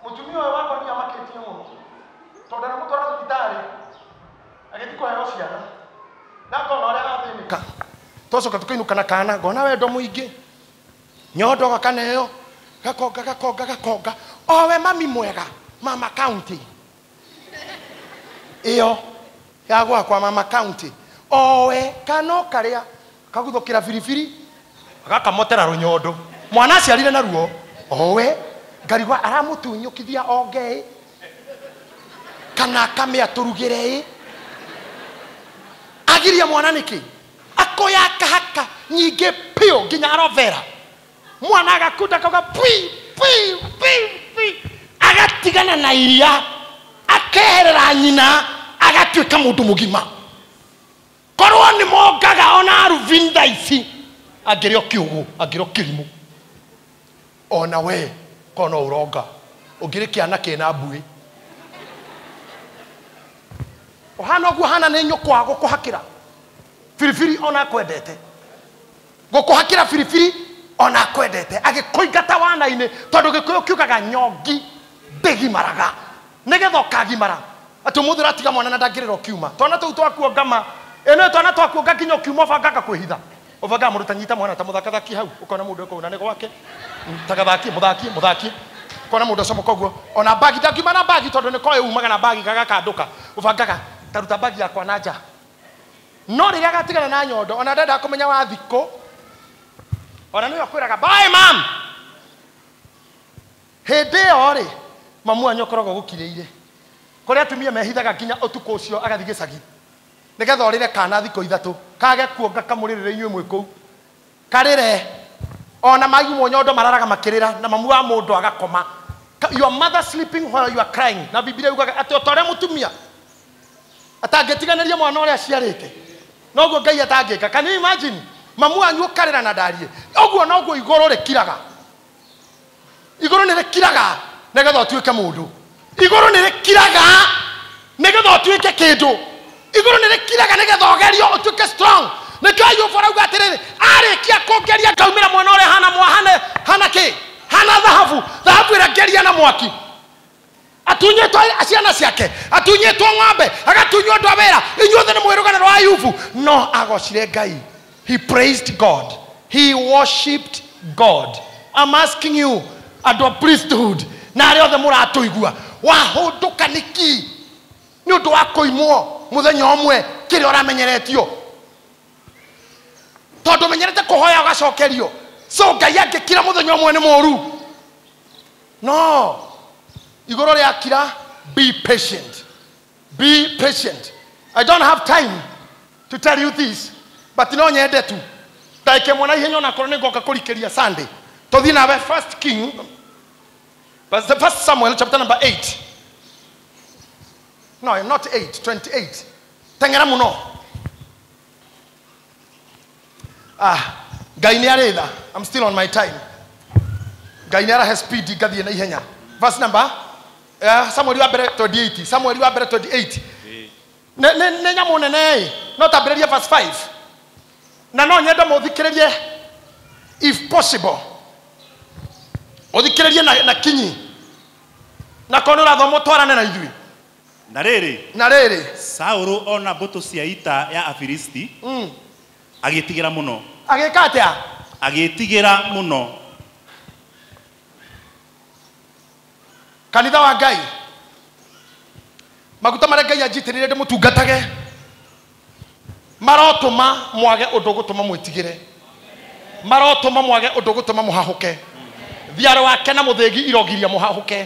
Mutumia ũyũ wakwa nĩ amakĩtie mũno tondũ aramũtwara thibitarĩ agĩthiĩ kũheo ciana na ngona ũrĩa arathĩnĩka. Twacoka tũkainũka na kana ngona wendo mũingĩ, nyondo gakaneo gakonga gakonga gakonga, owe mami mwega, mama county ĩyo ya gwakwa, mama county, owe kana o karĩa kaguthũkĩra biribiri gakamotera rũnyondo, mwana aciarire naruo, owe ngarigwa aramũtunyũkithia onge kana akamĩatũrugĩre ĩ, agiria mwana nĩkĩ akoya akahaka nyingĩ piũ nginya arovera, mwana agakunda kauga pwi pwi pwi pwi, agatigana na iria akeherera nyina agatuĩka mũndũ mũgima. Korwo nĩ mongaga ona Aruvin thaa ici angĩrĩ o kĩũgũ, angĩrĩ o kĩrimũ. Ona we korwo no ũronga ũngĩrĩ kĩana kĩna mbuĩ ũhana ũguo hana nĩ nyũkwa gũkũhakĩra biribiri ona akwendete, gũkũhakĩra biribiri ona akwendete, agĩkũingata wana-inĩ tondũ gĩkũyũ kiugaga nyongi ndĩgimaraga nĩgetha ũkagimara. Atĩ ũmũthĩ ũratiga mwana na ndangĩrĩra ũkiuma, twana tũu twakuonga ma ĩno twana twakuonga nginya ũkiuma ũbangaga kwĩhitha, ũbangaga mũndũ ta nyita mwana ta mũthakathaki hau, ũkona mũndũ ekũu na nĩ gwake tagathakie mũthakie mũthakie, ũkona mũndũ acomoka ũguo ona bagi ndangiuma na bagi tondũ nĩ koĩ umaga na bagi gagakandũka, ũbangaga taruta bagi yakwa na nja. No rĩrĩa agatigana na nyondo ona ndendaga kũmenya wa thikũ, ona nĩwe ũkwĩraga bye mam. Hĩndĩ ĩyo rĩ mamu wanyu ũkoragwo gũkirĩire kũrĩa atumia mehithaga nginya ũtukũ ũcio agathiĩ gĩcagi nĩgetha ũrĩre kana thikũ ithatũ kage kuonga kamũrĩrĩre inyuĩ mwĩ kũu karĩre, ona maimwo nyondo mararaga makĩrĩra na mamu wa mũndũ agakoma. Your mother sleeping while you are crying. Na Biblia yugaga atĩ o ta ũrĩa mũtumia atangĩtiganĩria mwana ũrĩa aciarĩte noguo Ngai atangĩka. Can you imagine mamu wanyu ũkarĩra na ndarie ũguo? Noguo igũrũ rĩkiraga, igũrũ nĩ rĩkiraga nĩgetha ũtuĩke mũndũ, igũrũ nĩ rĩkiraga nĩgetha ũtuĩke kĩndũ, igũrũ nĩ rĩkiraga nĩgetha ũgerio ũtuĩke strong. Nĩkĩo Ayubu arauga atĩrĩrĩ, arĩkia kũngeria ngaumĩra mwana ũrĩa hana mwahane hana kĩ hana thahabu, thahabu ĩrangeria na mwaki. Atunyĩtwo ciana ciake, atunyĩtwo ng'ombe, agatunywo andũ a wĩra. Inyuothe nĩ mũĩ rũgano rwa Ayubu. No agocire Ngai. He praised God, he worshipped God. I'm asking you andũ a priesthood na arĩa othe mũratũigua, wahũndũka nĩkĩ nĩ ũndũ wa kũimwo mũthenya ũmwe kĩrĩa ũramenyeretio? Tondũ ũmenyerete kũhoya ũgacokerio, so Ngai angĩkira mũthenya ũmwe nĩ mũũru. No igũrũ rĩakira, be patient, be patient. I don't have time to tell you this, but no nyende tu ndagĩka ĩmwe na ihenya onakorwo nĩ ngoka kũrikĩria Sunday. Tũthiĩ nawe First King, First Samuel chapter number 8. No, not 8, 28. Teng'era mũno. Ngai nĩ arĩ tha. I'm still on my time. Ngai nĩ arahe speed ngathiĩ na ihenya. Verse number Samuel wa mbere 28, Samuel wa mbere 28. Nĩ nyamũ nene ĩ, no tambĩrĩrie verse 5. Na no nyende mũthikĩrĩrie if possible, ũthikĩrĩrie na kinyi, na korwo nĩ ũrathoma ũtwarane na ithuĩ. Na rĩrĩ, na rĩrĩ Saũlũ ona mbũtũ cia ita ya Afilisti agĩtigĩra mũno. Agĩka atĩa? Agĩtigĩra mũno. Kanitha wa Ngai, maguta marĩa Ngai anjitĩrĩire ndĩmũtungatage marotũma mwage ũndũ ũgũtũma mwĩtigĩre, marotũma mwage ũndũ ũgũtũma mũhahũke. Thiarĩ wake na mũthĩgi irogiria mũhahũke.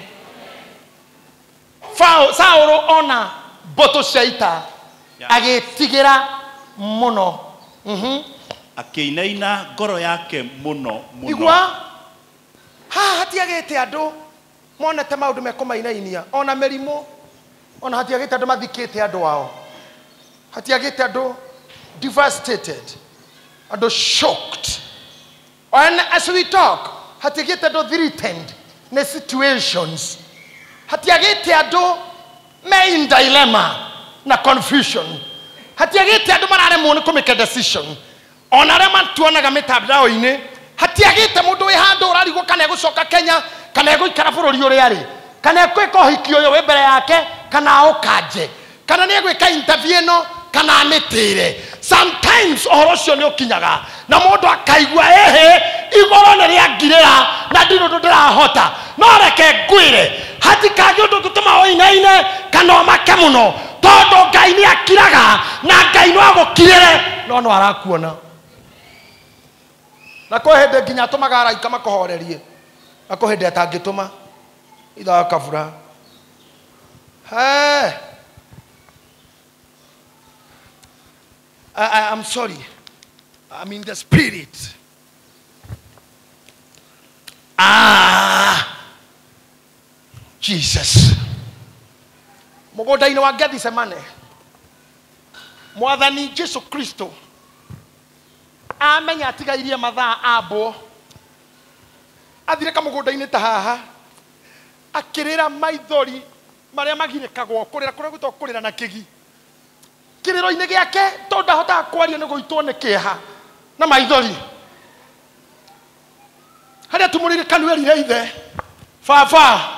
Saũlũ ona mbũtũ cia ita agĩtigĩra mũno. Akĩinaina ngoro yake mũno mũno. Igua haha hatiagĩte andũ monete maũndũ mekũmainainia, ona mĩrimũ, ona hatiagĩte andũ mathikĩte andũ ao, hatiagĩte andũ devastated, andũ shocked. And as we talk, hatiagĩte andũ threatened nĩ situations, hatiagĩte andũ me in dilemma na confusion, hatiagĩte andũ mararemwo nĩ kũmake decision, ona arĩa matuonaga mĩtandao-inĩ, hatiagĩte mũndũ wĩ handũ ũrarigwo kana egũcoka Kenya kana egũikara bũrũri ũrĩa arĩ. Kana ekwĩka ũhiki ũyũ wĩ mbere yake kana aũkanje, kana nĩ egwĩka interview ĩno kana amĩtĩre. Sometimes ũhoro ũcio nĩ ũkinyaga na mũndũ akaigua ĩhĩ igũrũ nĩ rĩangirĩra na ndirĩ ũndũ ndĩrahota. No reke ngwĩre hatikagĩ ũndũ ũngĩtũma ũinaine kana ũmake mũno, tondũ Ngai nĩ akiraga na Ngai no agũkirĩre no no arakuona. Na kwĩ hĩndĩ nginya atũmaga araika makũhorerie, na kwĩ hĩndĩ atangĩtũma itha kabura. Hey. I'm sorry. I'm in the spirit. Ah, Jesus. Mũgũnda-inĩ wa Gethsemane, Mwathani Jesu Kristo amenya atigairie mathaa ambwo, athire kamũgũnda-inĩ ta haha, akĩrĩra maithori marĩa magirĩkagwo kũrĩra kũrĩa gwĩtagwo kũrĩra na kĩgi. Kĩrĩro-inĩ gĩake tondũ ndahotaga kwaria nĩ gũitwo nĩ kĩeha na maithori. Harĩa tumũrĩire kanua erire ithe, baba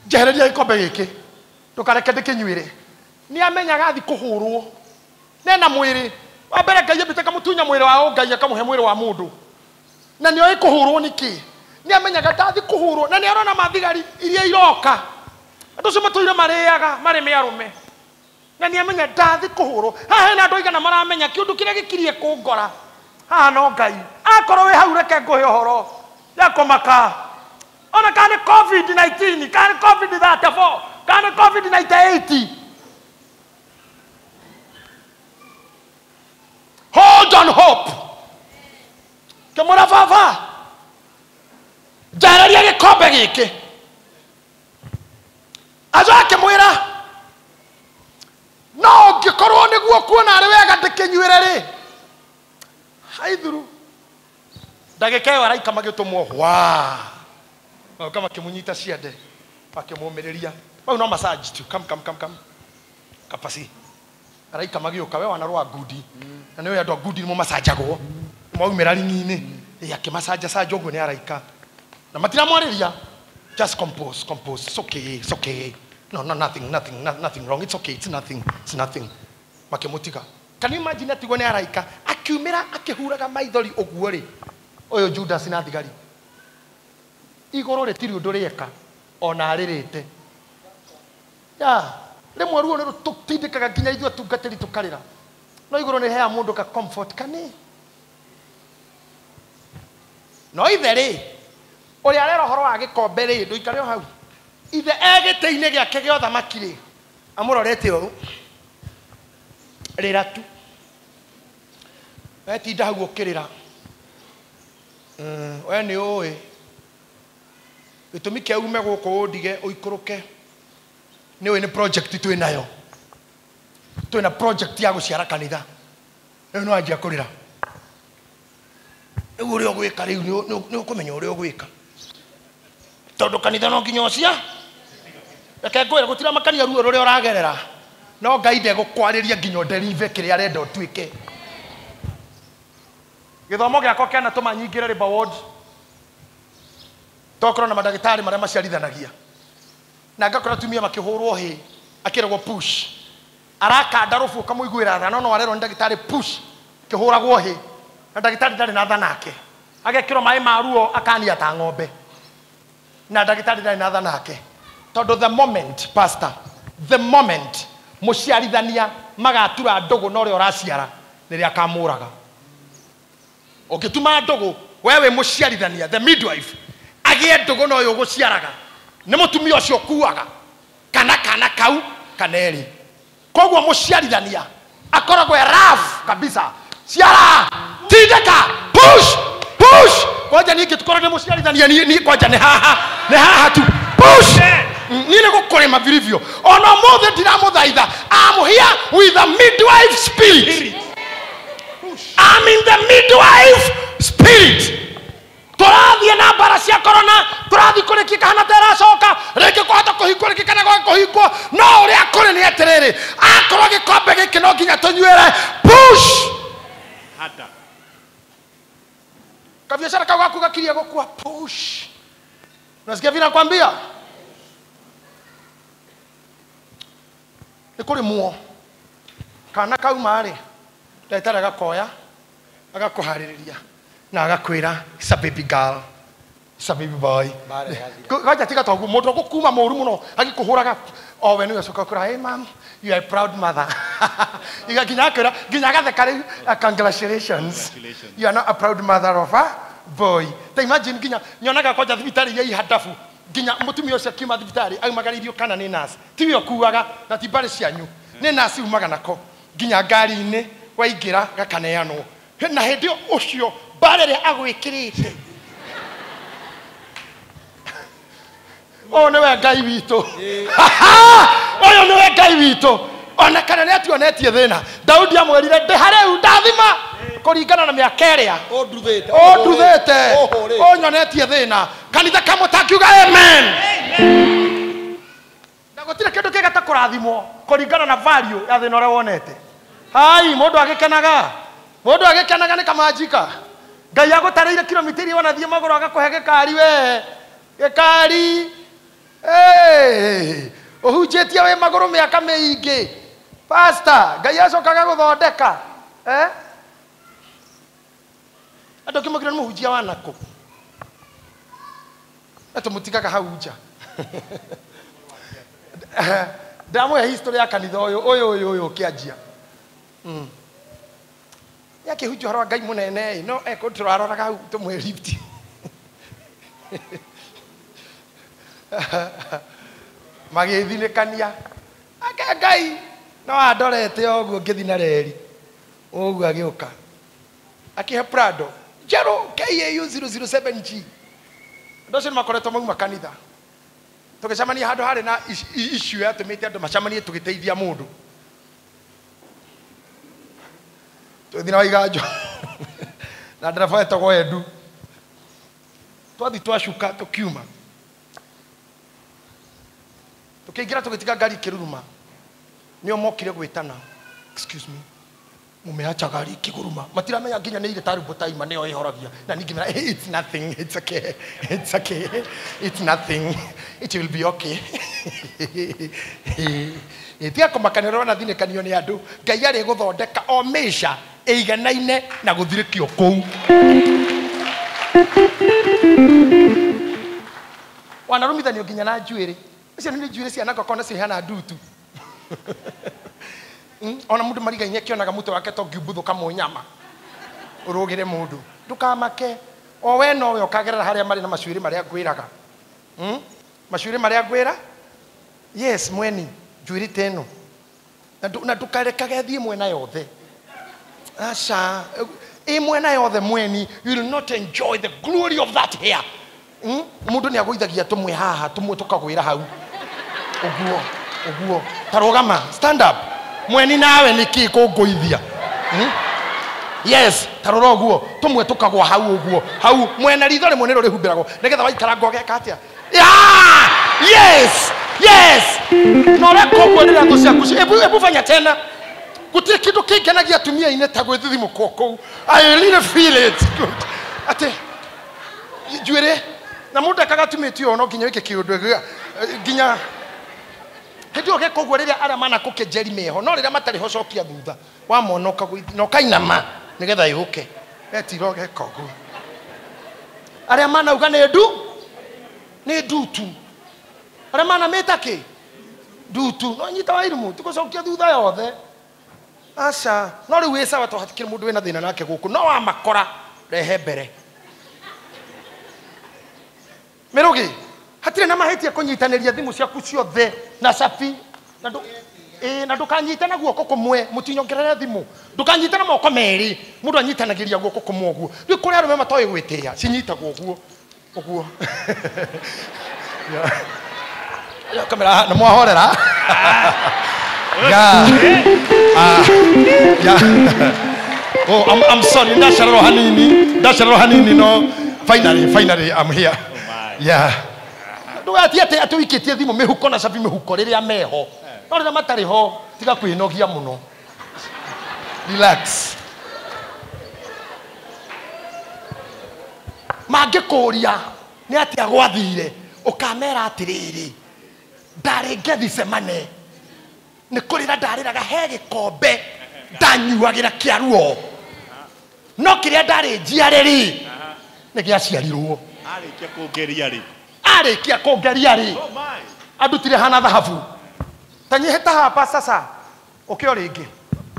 njehereria gĩkombe gĩkĩ ndũkareke ndĩkĩnyuĩre. Nĩ amenyaga athi kũhũrwo nena mwĩrĩ wa mbere. Ngai ambĩte kamũtunya mwĩrĩ wa ũngai akamũhe mwĩrĩ wa mũndũ, na nĩ oĩ kũhũrwo nĩkĩ. Nĩ amenyaga ndathi kũhũrwo, na nĩ arona mathigari iria iroka, andũ acio matũire marĩaga marĩ mĩarũme, na nĩ amenya ndathi kũhũrwo. Haha hena andũ aigana maramenya kĩũndũ kĩrĩa gĩkirie kũngora haha no Ngai. Akorwo wĩ hau reke ngũhe ũhoro ya kũmaka, ona kana nĩ COVID-19, kana nĩ COVID-34, kana nĩ COVID-98. Hold on hope. Kĩmwĩra baba njehereria gĩkombe gĩkĩ. Aco akĩmwĩra no ũngĩkorwo nĩguo kuona arĩ wega ndĩkĩnyuĩre rĩ. Haithuru ndagĩka ĩyo araika magĩtũmwo hwa, magĩũka makĩmũnyita ciande makĩmũmĩrĩria. Mau no massage tu, kam kam kam kam kapasi. Araika magĩũka, we wanarũa ngundi na nĩ ũĩ andũ a ngundi nĩmo macanjagwo, maumĩra ring'i-inĩ. Ĩ akĩmacanja canja ũguo nĩ araika na matiramwarĩria. Just compose, compose. It's okay, it's okay. No, no, nothing, nothing, nothing wrong. It's okay, it's nothing, it's nothing. Makĩmũtiga. Can you imagine atigwo nĩ araika akiumĩra akĩhuraga maithori ũguo rĩ, ũyũ Judas na thigari. Igũrũ rĩtirĩ ũndũ rĩeka ona arĩrĩte. Ya, rĩmwe ruo nĩ rũtũtindĩkaga nginya ithuĩ atungatĩri tũkarĩra. No igũrũ nĩ rĩheaga mũndũ ka comfort kani. No ithe rĩ, ũrĩa arera ũhoro wa gĩkombe rĩ, ndũikare o hau. Ithe e gĩtĩ-inĩ gĩake gĩa ũthamaki rĩ, amũrorete ũũ. Rĩra tu. Wetinda hau ũkĩrĩra. We nĩ ũĩ gĩtũmi kĩa ume gũkũ ũndige ũikũrũke nĩ ũĩ nĩ project twĩ nayo. Twĩna project ya gũciara kanitha. Rĩu nĩ wanjia kũrĩra. Rĩu ũrĩa ũgwĩka rĩu nĩ ũkũmenya ũrĩa ũgwĩka. Tondũ kanitha no nginya ũcia. Reke ngwĩre gũtiramakania ruo rũrĩa ũragerera. No Ngai ndegũkwarĩria nginya ũnderive kĩrĩa arenda ũtuĩke. Gĩthomo gĩakwa kĩanatũma nyingĩre labour ward. Tokorwo na mandagĩtarĩ marĩa maciarithanagia. Na ngakora atumia makĩhũrwo hĩ, akĩragwo push. Arakanda rũbu ũkamũiguĩra tha, no no arerwo nĩ ndagĩtarĩ push, kĩhũragwo hĩ. Na ndagĩtarĩ ndarĩ na tha nake. Agekĩrwo maĩ ma ruo akania ta ng'ombe. Na ndagĩtarĩ ndarĩ na tha nake. Tondũ the moment, pastor, the moment mũciarithania magatura ndũgũ na ũrĩa ũraciara nĩrĩa akamũraga. Ũngĩtuma ndũgũ, we wĩ mũciarithania, the midwife, agĩe ndũgũ na ũyũ ũgũciaraga, nĩ mũtumia ũcio ũkuaga, kana kana kau, kana erĩ. Koguo mũciarithania akoragwo e rough kabisa. Ciara, tindĩka, push, push. Kwanja niĩ ingĩkorwo nĩ mũciarithania, niĩ kwanja nĩ haha, nĩ haha tu. Push. Niĩ nĩ gũkũrĩma vilivyo. Ona ũmũthĩ ndiramũthaitha. I'm here with the midwife spirit. I'm in the midwife spirit. Tũrathiĩ na mbara cia corona, tũrathiĩ kũrĩkia kahana ta ĩracoka, rĩngĩ kwahota kũhingwo, rĩngĩ kana kwaga kũhingwo. No ũrĩa kũrĩ nĩ atĩrĩrĩ, akorwo gĩkombe gĩkĩ no nginya tũnyuĩre, push. Hata. Kabiashara kau gaku gakirie gũkua, push. Unasikia vile nakwambia? Nĩ kũrĩmwo. Kana kauma rĩ, ndagĩtarĩ agakoya, agakũharĩrĩria na agakwĩra it's a baby girl, it's a baby boy. Gaja tiga toguo mũndũ ũgũkuma mũru mũno agĩkũhũraga o we nĩwe ũcoka ũkũra, hey ma'am, you are a proud mother. Iga nginya akwĩra nginya agatheka rĩu, congratulations. You are not a proud mother of a boy. Ta imagine nginya nyonaga kwanja thibitarĩ iria ihandabu nginya mũtumia ũcio akiuma thibitarĩ aumagarĩirio kana nĩ nurse. Tiwe ũkuaga na ti mbarĩ cianyu. Nĩ nurse umaga nako nginya ngari-inĩ waingĩra gakaneanwo. Na hĩndĩ ĩyo ũcio mbara ĩrĩa agwĩkĩrĩte. Ũyũ nĩwe Ngai witũ. Ũyũ nĩwe Ngai witũ. Ona kana nĩ atuonetie thĩna. Daudi amwĩrire ndĩ harĩu ndathima kũringana na mĩaka ĩrĩa ũnduthĩte ũnyonetie thĩna. Kanitha kamwe tangiuga amen. Na gũtirĩ kĩndũ kĩega ta kũrathimwo kũringana na value ya thĩna ũrĩa wonete. Hai, mũndũ agĩkenaga. Mũndũ agĩkenaga nĩ kamanjika. Ngai agũtarĩire kilomita iria wanathiĩ magũrũ agakũhe gĩkari we. Gĩkari. Hey, ũhunjĩtie wĩ magũrũ mĩaka mĩingĩ. Pastor, Ngai acokaga gũthondeka. Eh? Andũ kĩmũkĩra nĩ mũhunjia wa nakũ. Na tũmũtigaga hau nja. Ndamũhe history ya kanitha ũyũ ũyũ ũyũ ũyũ ũkĩanjia. Nĩakĩhunjia ũhoro wa Ngai mũnene ĩ, no ekũ tũraroraga hau tũmũhe lift. Magĩthinĩkania. Ake Ngai no andorete ũguo ngĩthiĩ na reri. Ũguo agĩũka. Akĩhe Prado njerũ KAU 007G. Andũ acio nĩmakoretwo mauma kanitha. Tũgĩcemania handũ harĩ na issue yatũmĩte andũ macemanie tũgĩteithia mũndũ. Tũgĩthiĩ na Waiganjo na ndereba etagwo Edu. Twathiĩ twacuka tũkiuma. Tũkĩingĩra tũgĩtiga ngari ĩkĩruruma. Nĩo mokire gwĩtana. Excuse me. Mumeacha gari ikĩguruma. Matiramenya nginya nĩ ile tarumbo taima nĩyo ĩhoragia. Na ningĩ mera, hey, it's nothing, it's okay, it's okay, it's nothing, it will be okay. Tiga kũmakania ũrĩa wanathinĩkanio nĩ andũ. Ngai arĩ gũthondeka o mĩca ĩiganaine na gũthirĩkio kũu. Wanarumithanio nginya na njuĩrĩ. Icio nĩ njuĩrĩ cia nako kona cihana ndutu. Ona mũndũ mariga-inĩ akĩonaga mũtwe wake to ngiumbuthũka mũnyama. Ũrũgĩre mũndũ. Ndũkamake. O we nowe ũkagerera harĩa marĩ na macuĩrĩ marĩa ngwĩraga. Macuĩrĩ marĩa ngwĩra? Yes, mweni. Njuĩrĩ ta ĩno. Na ndũkarekage thiĩ mwena yothe. Aca. Ĩ mwena yothe mweni, you will not enjoy the glory of that hair. Mũndũ nĩ agũithagia tũmwe haha, tũmwe tũkagwĩra hau. Ũguo, ũguo. Ta rũgama, stand up. Mweni nawe nĩ kĩ kũngũithia? Yes, ta rora ũguo, tũmwe tũkagwa hau ũguo. Hau mwena ritho rĩmwe nĩrĩo rĩhumbĩragwo nĩgetha waikaranga ũgeka atĩa? Yeah! Yes! Yes! Na ũreka ũguo rĩrĩa thũ ciaku ebu fanya tena. Gũtirĩ kĩndũ kĩngenagia atumia-inĩ ta gwĩthithimũkwo kũu. I really feel it. Good. Atĩ njuĩrĩ na mũndũ ekaga atumĩtio ũũ no nginya wĩke kĩũndũ nginya hĩndĩ ĩyo ũgeka ũguo rĩrĩa arĩa manakũkĩnjeri meho no rĩrĩa matarĩ ho cokia thutha wamona ũkagũithia na ũkainama nĩgetha yũke etira ũgeka ũguo. Arĩa manauga nĩ ndu nĩ ndutu, arĩa manamĩta kĩ ndutu no nyita wairimũ tigũcokia thutha yothe. Aca no rĩu wĩ sawa to hatikĩrĩ mũndũ wĩna thĩna nake gũkũ no wamakora rehe mbere. Mĩrũgĩ hatirĩ na mahĩtia kũnyitanĩria thimũ ciaku ciothe na cabi na ndũkanyite na guoko kũmwe mũtinyongerere thimũ ndũkanyite na moko merĩ mũndũ anyitanagĩria guoko kũmwe ũguo. Rĩu kũrĩ arũme matoĩ gwĩtĩĩa cinyitagwo ũguo ũguo. Kamera na mwahorera. Yeah. Yeah. Oh, I'm sorry. Ndacererwo hanini. Ndacererwo hanini no finally I'm here. Yeah. Ndũgatie atĩ atĩ ũikĩtie thimũ mĩhuko na cabi mĩhuko rĩrĩa meho. No rĩrĩa matarĩ ho tiga kwĩnogia mũno. Relax. Mangĩkũria nĩ atĩa gwathire ũkamera atĩrĩrĩ ndarĩ Gethsemane Nĩ kũrĩra ndarĩraga he gĩkombe ndanyuagĩra kĩa ruo. No kĩrĩa ndarĩ njiare rĩ, nĩ gĩaciarirwo. Arĩkia kũngeria rĩ. Arĩkia kũngeria rĩ. Oh my. Andutire hana thahabu. Ta nyihĩta hapa sasa. Ũkĩo rĩngĩ.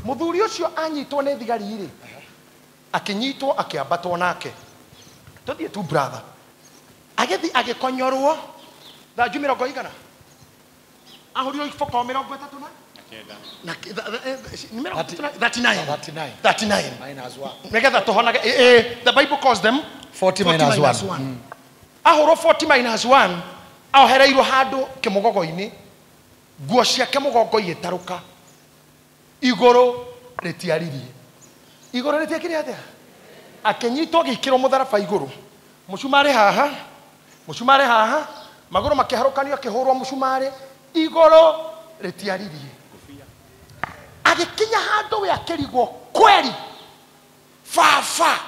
Mũthuri ũcio anyitwo nĩ thigari rĩ. Akĩnyitwo akĩambatwo nake. Tũthiĩ tu brother. Agĩthiĩ agĩkonyorwo thanju mĩrongo igana. Ahũrirwo iboko mĩrongo ĩtatũ na Kenda. na mĩrongo ĩtatũ na 39. 39. 39. Minus 1. Nĩgetha tũhonage the Bible calls them 40 minus 1. Ahũrwo 40 minus 1 ohereirwo handũ kĩmũgogo-inĩ, nguo ciake mũgongo igĩtarũka, igũrũ rĩtiaririe. Igũrũ rĩtiekire atĩa? Akĩnyitwo agĩikĩrwo mũtharaba igũrũ, mũcumarĩ haha, mũcumarĩ haha, magũrũ makĩharũkanio, akĩhũrwo mũcumarĩ, igũrũ rĩtiaririe. Agĩkinya handũ we akĩrigwo kweri, baba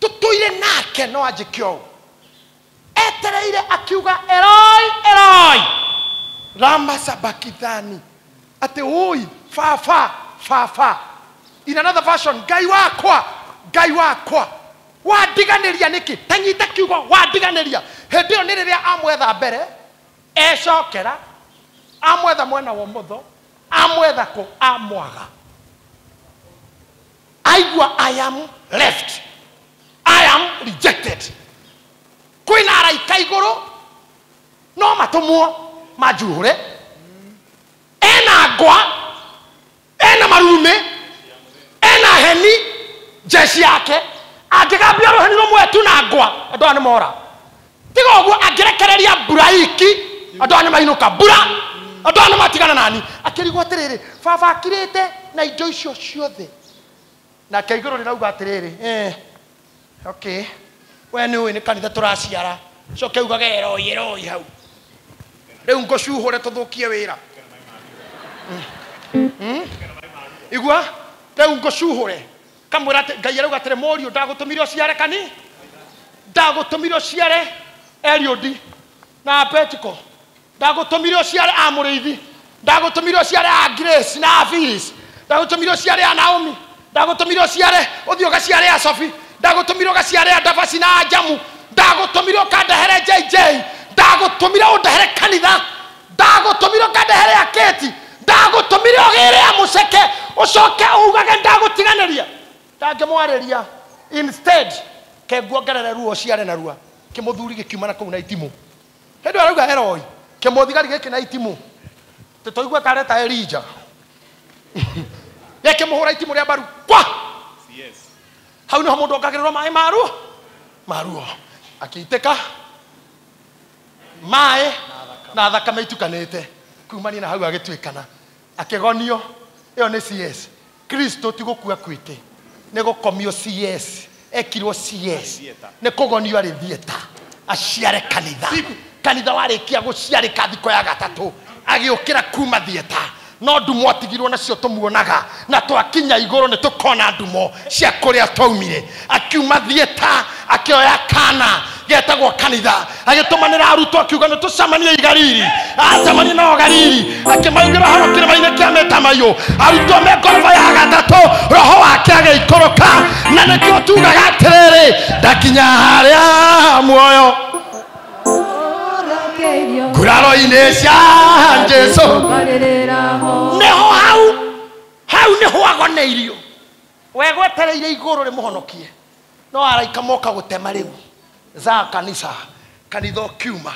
tũtũire nake no anjĩke ũũ. Etereire akiuga Eloi Eloi lama sabakithani, atĩ ũi baba baba. In another version, Ngai wakwa Ngai wakwa wandiganĩria nĩkĩ? Ta nyita kiugo wandiganĩria. Hĩndĩ ĩyo nĩ rĩrĩa amwetha mbere, ecokera, amwetha mwena wa ũmotho, amwetha kũ, amwaga. Aigua I am left, I am rejected. Kwĩna araika igũrũ no matũmwo manjuhũre, ena ngwa, ena marurumĩ, ena heni jeshi yake. Angĩgambia rũheni rũmwe tu na ngwa, andũ aya nĩ mora. Tiga ũguo, angĩrekereria mbura iki, andũ aya nĩ mainũka mbura, andũ aya nĩ matigana nani. Akĩrigwo atĩrĩrĩ, baba akirĩte na indo icio ciothe. Nake igũrũ rĩrauga atĩrĩrĩ, okay, we nĩ ũĩ nĩ kanitha tũraciara, coke ugage Eloi Eloi hau. Rĩu ngũcuhũre tũthũkie wĩra. Igua, rĩu ngũcuhũre. Kamwĩra atĩ Ngai arauga atĩrĩ, mũriũ ndagũtũmire ũciare kani? Ndagũtũmire ũciare Eliudi na Betiko. Ndagũtũmire ũciare a Mũrĩithi. Ndagũtũmire ũciare a Grace na a Phyllis. Ndagũtũmire ũciare a Naomi. Ndagũtũmire ũciare ũthiĩ ũgaciare a Sophie. Ndagũtũmire ũgaciare a Davasi na a Jamu. Ndagũtũmire ũkandehere JJ. Ndagũtũmire ũndehere kanitha. Ndagũtũmire ũkandehere a Kate. Ndagũtũmire ũgĩre a mũceke, ũcoke ugage ndagũtiganĩria. Ndangĩmwarĩria. Instead, ke nguongerere ruo ũciare narua. Kĩmũthuri gĩkiuma na kũu na itimũ. Hĩndĩ ĩyo arauga Eloi, kĩmũthigari gĩkĩ na itimũ. Tũtũigua ta areta Elijah. Gĩkĩmũhũra itimũ rĩa mbaru kwa. Yes. Hau nĩho mũndũ ongagĩrĩrwo maĩ maruo. Maruo. Akĩitĩka maĩ na thakame itukanĩte. Kumania na hau agĩtuĩkana. Akĩgonio. Ĩyo nĩ CS. Kristo ti gũkua akuĩte. Nĩ gũkomio CS. Ekirwo CS. Nĩ kũgonio arĩ theatre. Aciare kanitha. Kanitha warĩkia gũciarĩka thikũ ya gatatũ. Agĩũkĩra kuma theatre. No ndumo atigirwo nacio tũmuonaga, na twakinya igũrũ nĩ tũkona ndumo cia kũrĩa twaumire. Akiuma theatre, akĩoya kana getagwo kanitha, agĩtũmanĩra arutwo akiuga nĩ tũcemanie Galili. Acemanie nao Galili, akĩmaugĩra horo kĩrĩma-inĩ kĩa Mĩtamaiyũ. Arutwo me ngoroba ya gatatũ, roho wake agĩikũrũka, na nĩkĩo tugaga atĩrĩrĩ, ndakinya harĩa muoyo nguraro-inĩ cia Jesũ. Nĩho hau, hau nĩho agoneirio. We gwetereire igũrũ rĩmũhonokie, no araika moka gũtema rĩu za kanitha, kanitha ũkiuma.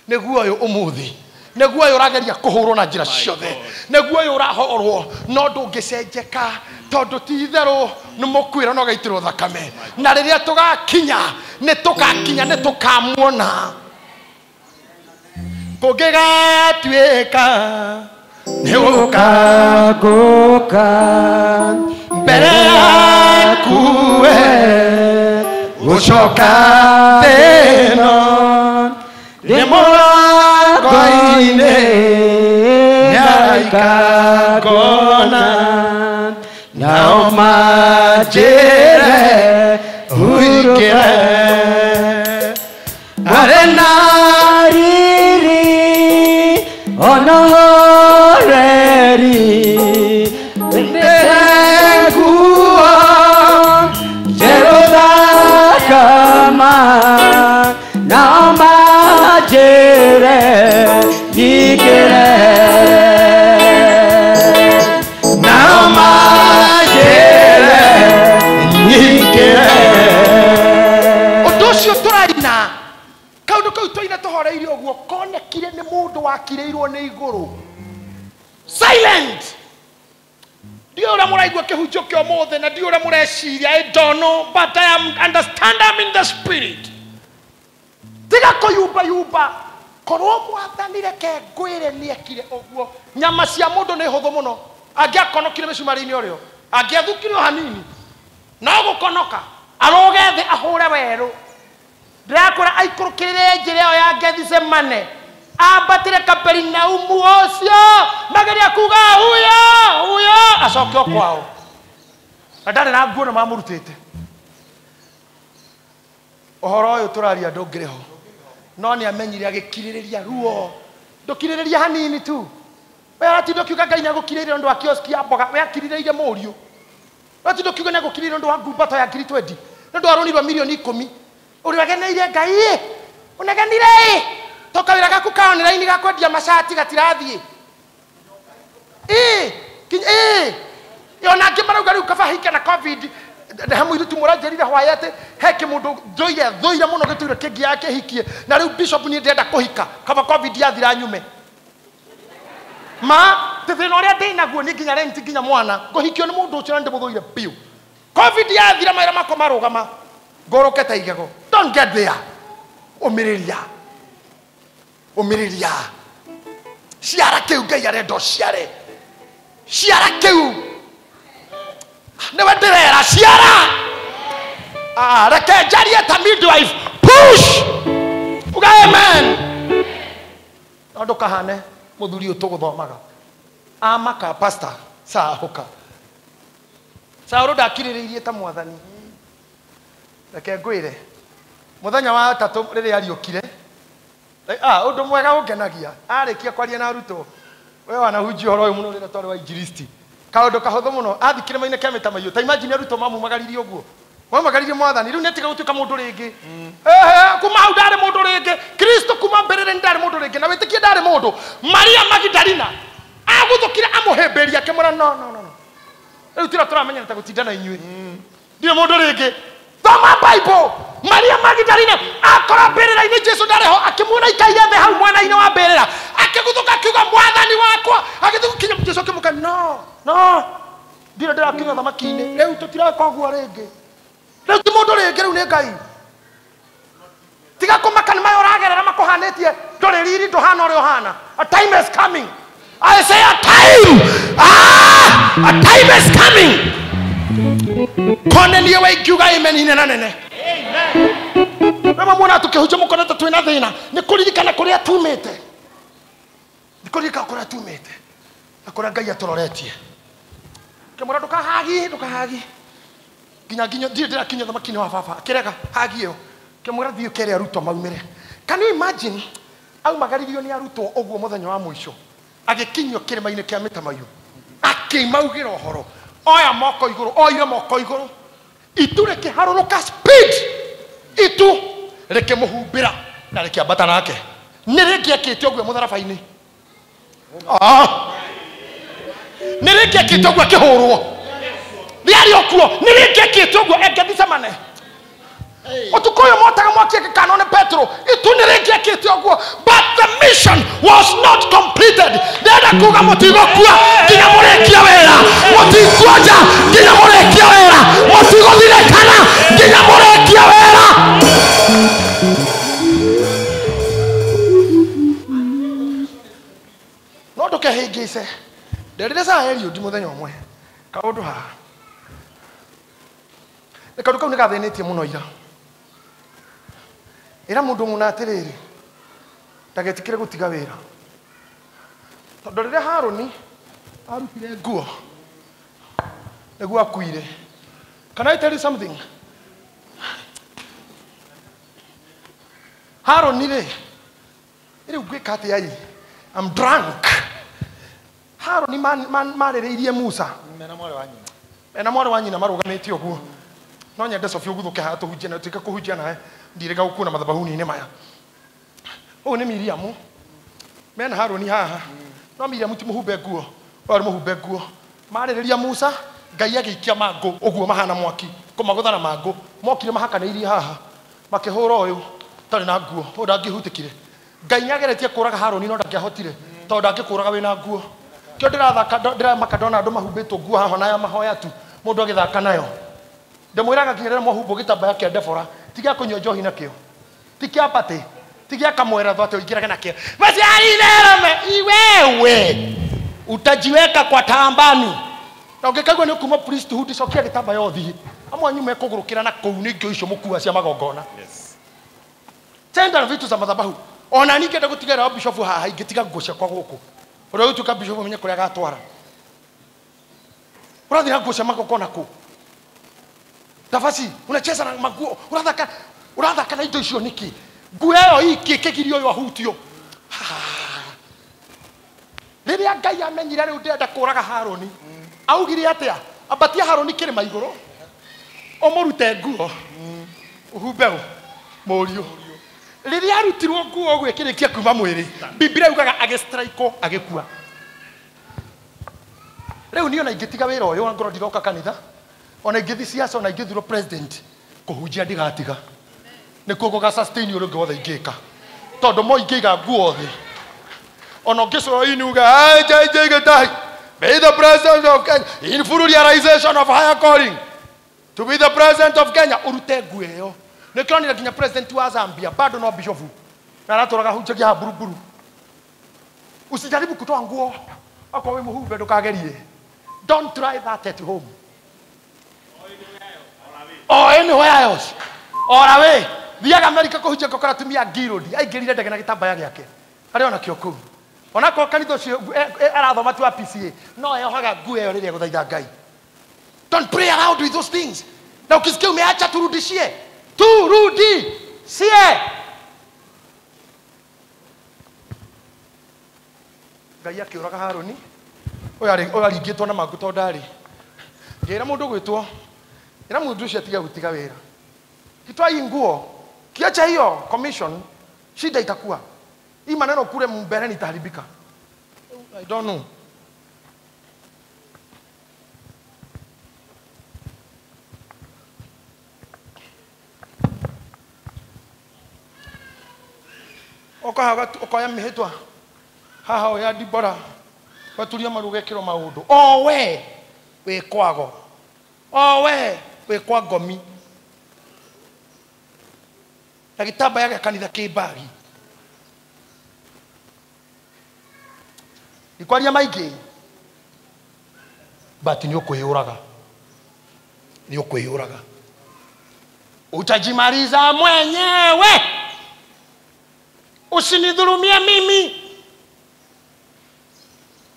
Nĩguo ũyũ ũmũthĩ, nĩguo ũyũ ũrageria kũhũrwo na njĩra ciothe, nĩguo ũyũ ũrahorwo no ndũngĩcenjeka, tondũ ti itherũ nĩ mũkuĩra no ũgaitĩrwo thakame. Na rĩrĩa tũgakinya, nĩ tũgakinya, nĩ tũkamuona. Kũngĩgatuĩka nĩ gũka Ngũka mbere yaku we gũcoka thĩ-ĩno, ndĩ mũrango-inĩ nĩ araika ngona, nao manjĩre ũingĩre. Arĩ na riri ona horeri Mũndũ wakirĩirwo nĩ igũrũ. Silent. Ndiũ ũrĩa mũraigua kĩhunjio kĩa ũmũthĩ na ndiũ ũrĩa mũreciria. I don't know, but I am understand I'm in the spirit. Tiga kũyumba yumba. Korwo mwathani reke ngwĩre nĩekire ũguo. Nyama cia mũndũ nĩ hũthũ mũno. Angĩakonokire mĩcumarĩ-inĩ ũrĩo, angĩathukire o hanini, no gũkonoka arũge thĩ ahũre werũ. Ndĩrakũra aikũrũkĩrĩre njĩra ĩyo ya Gethsemane, ambatĩre Kaperinaumu ũcio, mageria kuga huyo huyo, acoke o kwao. Na ndarĩ na nguo na mamũrutĩte. Ũhoro ũyũ tũraria ndũngĩrĩ ho, no nĩ amenyire agĩkirĩrĩria ruo. Ndũkirĩrĩria hanini tu. We atinda ũkiuga Ngai nĩagũkirĩrĩria ũndũ wa kioski ya mboga, we akirĩrĩirie mũriũ. We atinda ũkiuga nĩagũkirĩrĩria ũndũ wa ngumbato ya ngiri 20, nĩ ũndũ wa rũni rwa mirioni 10. Ũrĩregeneire Ngai ĩ, ũnegenire ĩ, to kawĩra gaku ka online ga kwendia macati gatirathiĩ. Ĩ, ĩ, ona angĩ marauga rĩu kaba hike na COVID. He mũirĩtu mũranjĩrire hwaĩ atĩ he kĩmũndũ thũire thũire mũno gĩtũire kĩngĩ kĩhikie, na rĩu bishop niĩ ndĩrenda kũhika kaba COVID yathira nyume. Ma thĩna ũrĩa ndĩ naguo nĩ nginya rent nginya mwana ngũhikio nĩ mũndũ ũcio na ndĩmũthũire biũ. COVID yathira mawĩra makwa marũgama ngũrũke ta igego. Don't get there. Ũmĩrĩria, ũmĩrĩria. Ciara kĩu Ngai arenda ũciare. Ciara kĩu nĩwe ndĩrera ciara. Ah, reke njarie ta midwife. Push. Uga amen. No ndũkahane mũthuri ũyũ tũgũthomaga. Amaka pastor sahuka. Saũlũ ndakirĩrĩirie ta mwathani. Reke ngwĩre mũthenya wa tatũ rĩrĩa ariũkire, ũndũ mwega ũngenagia, arĩkia kwaria na arutwo, we wanahunjia ũhoro ũyũ mũno rĩrĩa twarĩ wa injilisti. Kaũndũ kahũthũ mũno, athiĩ kĩrĩma-inĩ kĩa mĩtamaiyũ. Ta imagine arutwo mamumagaririe ũguo. Mamumagaririe mwathani, rĩu nĩatiga gũtuĩka mũndũ rĩngĩ. Ehe, kuma hau ndarĩ mũndũ rĩngĩ. Kristo kuma mbĩrĩra ndarĩ mũndũ rĩngĩ, na wĩtĩkie ndarĩ mũndũ. Maria Magdalena aguthũkire amũhĩmbĩria akĩmwĩra no no no no. Rĩu tira tũramenyana ta gũtinda na inyuĩ. Ndirĩ mũndũ rĩngĩ. Thoma Bible. Maria Magdalena akora mbĩrĩra-inĩ Jesu ndarĩ ho, akĩmuona aikaire thĩ hau mwena-inĩ wa mbĩrĩra. Akĩguthũka akiuga mwathani wakwa. Agĩthiĩ gũkinya Jesu akĩmũka no no. Ndirĩ ndĩrakinya thamaki-inĩ. Rĩu tũtireka ũguo rĩngĩ. Rĩu ti mũndũ rĩngĩ, rĩu nĩ Ngai. Tiga kũmaka nĩ maya ũragerera makũhanĩtie, ndũrĩ riri ndũhana ũrĩa ũhana. A time is coming. I say a time. Ah, a time is coming. Kone niĩ we ingiuga amen inene nene. Rĩmwe muona tũkĩhunjia mũkonete twĩna thĩna, nĩ kũririkana kũrĩa tumĩte. Nĩ kũririkana kũrĩa tumĩte na kũrĩa Ngai atũroretie. Kĩmwĩra ndũkahagi, ndũkahagi. Nginya nginya ndirĩ ndĩrakinya thamaki-inĩ wa baba. Akĩrega hagi ĩyo. Kĩmwĩra thiĩ ũkere arutwo maumĩre. Can you imagine aumagaririo nĩ arutwo ũguo mũthenya wa mũico, agĩkinyio kĩrĩma-inĩ kĩa mĩtamaiyũ, akĩmaugĩra ũhoro. Oya moko igũrũ, oire moko igũrũ, itu rĩkĩharũrũka speed, itu rĩkĩmũhumbĩra na rĩkĩambata nake. Nĩ rĩngĩekĩte ũguo mũtharaba-inĩ. Nĩ rĩngĩekĩte ũguo akĩhũrwo. Rĩarĩ o kuo, nĩ rĩngĩekĩte ũguo e Gethsemane. Ũtukũ ũyũ motaga mwaki agĩkanwo nĩ Petero, itu nĩ rĩngĩekĩte ũguo. But the mission was not completed. Ndĩrenda kuga mũtigũkua nginya mũrĩkie wĩra, mũtikuonja nginya mũrĩkie wĩra, mũtigũthirĩkana nginya mũrĩkie wĩra. No ndũkehĩngĩce. Nderire Saeliudi mũthenya ũmwe kaũndũ haha. Nĩ kaũndũ kau nĩ gathĩnĩtie mũno ira. Ĩra mũndũ mũna atĩrĩrĩ, ndagetĩkĩre gũtiga wĩra. Tondũ rĩrĩa Harũni arutire nguo nĩguo akuire. Can I tell you something? Harũni rĩ, rĩu ngwĩka atĩa ĩ? I'm drunk. Harũni marĩrĩirie Musa. Mena mwarĩ wa nyina. Mena mwarĩ wa nyina marũgamĩte ũguo. No nyende Sophie ũguthũke haha tũhunjie na tuĩke kũhunjia nawe. Ndirĩga gũkuona mathabahuni-inĩ maya. Ũyũ nĩ Miriamu. Mena Harũni haha. No Miriamu ti mũhumbe nguo. Ũyũ arĩ mũhumbe nguo. Marĩrĩria Musa, Ngai agĩikia mangũ ũguo mahana mwaki, kũmagũtha na mangũ. Mokire mahakanĩirie haha. Makĩhũra ũyũ tarĩ na nguo, ũyũ ndangĩhutĩkire. Ngai nĩageretie kũraga Harũni no ndangĩahotire tondũ ndangĩkũraga wĩna nguo. Kĩo ndĩrathaka ndĩramaka ndona andũ mahumbĩtwo nguo haha na ya mahoya tu mũndũ agĩthaka nayo. Ndĩmwĩraga nginya rĩrĩa mwahumbwo gĩtambaya kĩa Debora ti gĩa kũnyua njohi nakĩo, ti kĩa patĩ, ti gĩa kamweratho atĩ ũingĩrage nakĩo. Maciarithereme iwewe utajiweka kwa tambani. Na ũngĩkaigua nĩ ũkuma priesthood cokia gĩtambaya ũthiĩ. Amwe anyu mekũgũrũkĩra na kũu nĩ ngĩo icio mũkua cia magongona. Yes. Tenda na vitu za madhabahu. Ona niĩ ngĩenda gũtigĩra bishop haha ingĩtiga nguo ciakwa gũkũ. Ũrĩa ũtuĩka bishop amenye kũrĩa agatwara. Ũrathiĩ na nguo cia magongona kũ? Tafasi, unacheza na maguo, urathaka na indo icio nĩkĩ? Nguo ĩyo iki ĩkĩgirio ũyũ ahutio. Rĩrĩa Ngai amenyire rĩu ndĩrenda kũraga Harũni, augire atĩa? Ambatia Harũni kĩrĩma igũrũ, ũmũrute nguo, ũhumbe ũ mũriũ. Rĩrĩa arutirwo nguo ũguo ĩkĩrĩkia kuma mwĩrĩ, Biblia yugaga agĩstrikwo agĩkua. Rĩu niĩ ona ingĩtiga wĩra ũyũ angorwo ndiroka kanitha, ona ingĩthiĩ siasa, ona ingĩthurwo president, kũhunjia ndigatiga. Nĩkuo gũga sustain ũrĩa ũngĩ wothe ingĩka. Tondũ mo ingĩiga nguo thĩ. Ona ũngĩcũra ini uga, "Ai, Jai, Jai, Jai, be the president of Kenya in full realization of higher calling to be the president of Kenya." Urute nguo ĩyo. Nĩkĩronire nginya president wa Zambia bado no bishop na aratũraga hunjagia haha buruburu. Usijaribu kutoa nguo akorwo wĩ mũhumbe ndũkagerie. Don't try that at home or anywhere else. Or away. Thiaga America kũhunjia ngokora atumia ngirũndi aingĩrire ndege na gĩtambaya gĩake arĩ ona kĩo kũu. Onakorwo kanitha ũcio arathoma tu wa PCA no eyohaga nguo ĩyo rĩrĩa egũthaitha Ngai. Don't play around with those things. Na ukisikia umeacha turudishie. Turudishie. Ngai akĩũraga Harũni ũyũ aringĩtwo na mangũ tondũ ndarĩ. Ngĩra mũndũ gwĩtwo, ĩra mũndũ ũcio atige gũtiga wĩra. Kitoa hii nguo, kiacha hiyo commission, shida itakuwa. Hii maneno kule mbeleni itaharibika. I don't know. Okoya mĩhĩtwa haha oya Dibora waturia maru gekĩrwo maũndũ. O we wĩ kwago, o we wĩ kwa ngomi na gĩtambaya gĩa kanitha kĩ mbagi. Ndikwaria maingĩ but nĩ ũkwĩyũraga, nĩ ũkwĩyũraga, utajimaliza mwenyewe. Usinidhulumie mimi,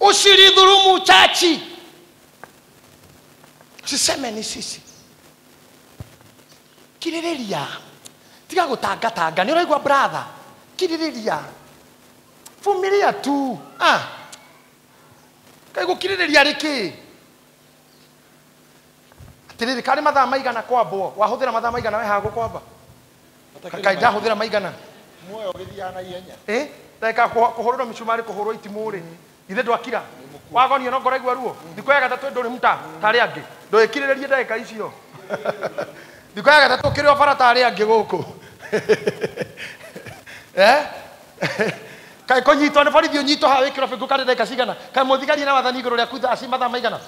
usilidhulumu chachi, usiseme ni sisi. Kirĩrĩria, tiga gũtangatanga. Nĩ ũraigua brother? Kirĩrĩria, vumilia tu. Kaĩ gũkirĩrĩria rĩkĩ? Atĩrĩrĩ, karĩ mathaa maigana kwambwo? Wahũthĩra mathaa maigana we haha gũkwamba? Kaĩ ndahũthĩra maigana? Muoyo ũgĩthiaga na ihenya. Ndagĩka kũhũrũrwo mĩcumarĩ, kũhũrwo itimũ rĩ, githĩ ndwakira? Wagonio no ngoro igua ruo. Thikũ ya gatatũ ndũrĩ mũta tarĩ angĩ. Ndũĩkirĩrĩrie ndagĩka icio. Thikũ ya gatatũ ũkĩrĩ o bara tarĩ angĩ gũkũ. Kaĩ kũnyitwo nĩ borithi ũnyitwo haha wĩkĩrwo bĩngũ karĩ ndagĩka cigana? Kaĩ mũthigari na wathani igũrũ rĩaku thaa ci mathaa maigana?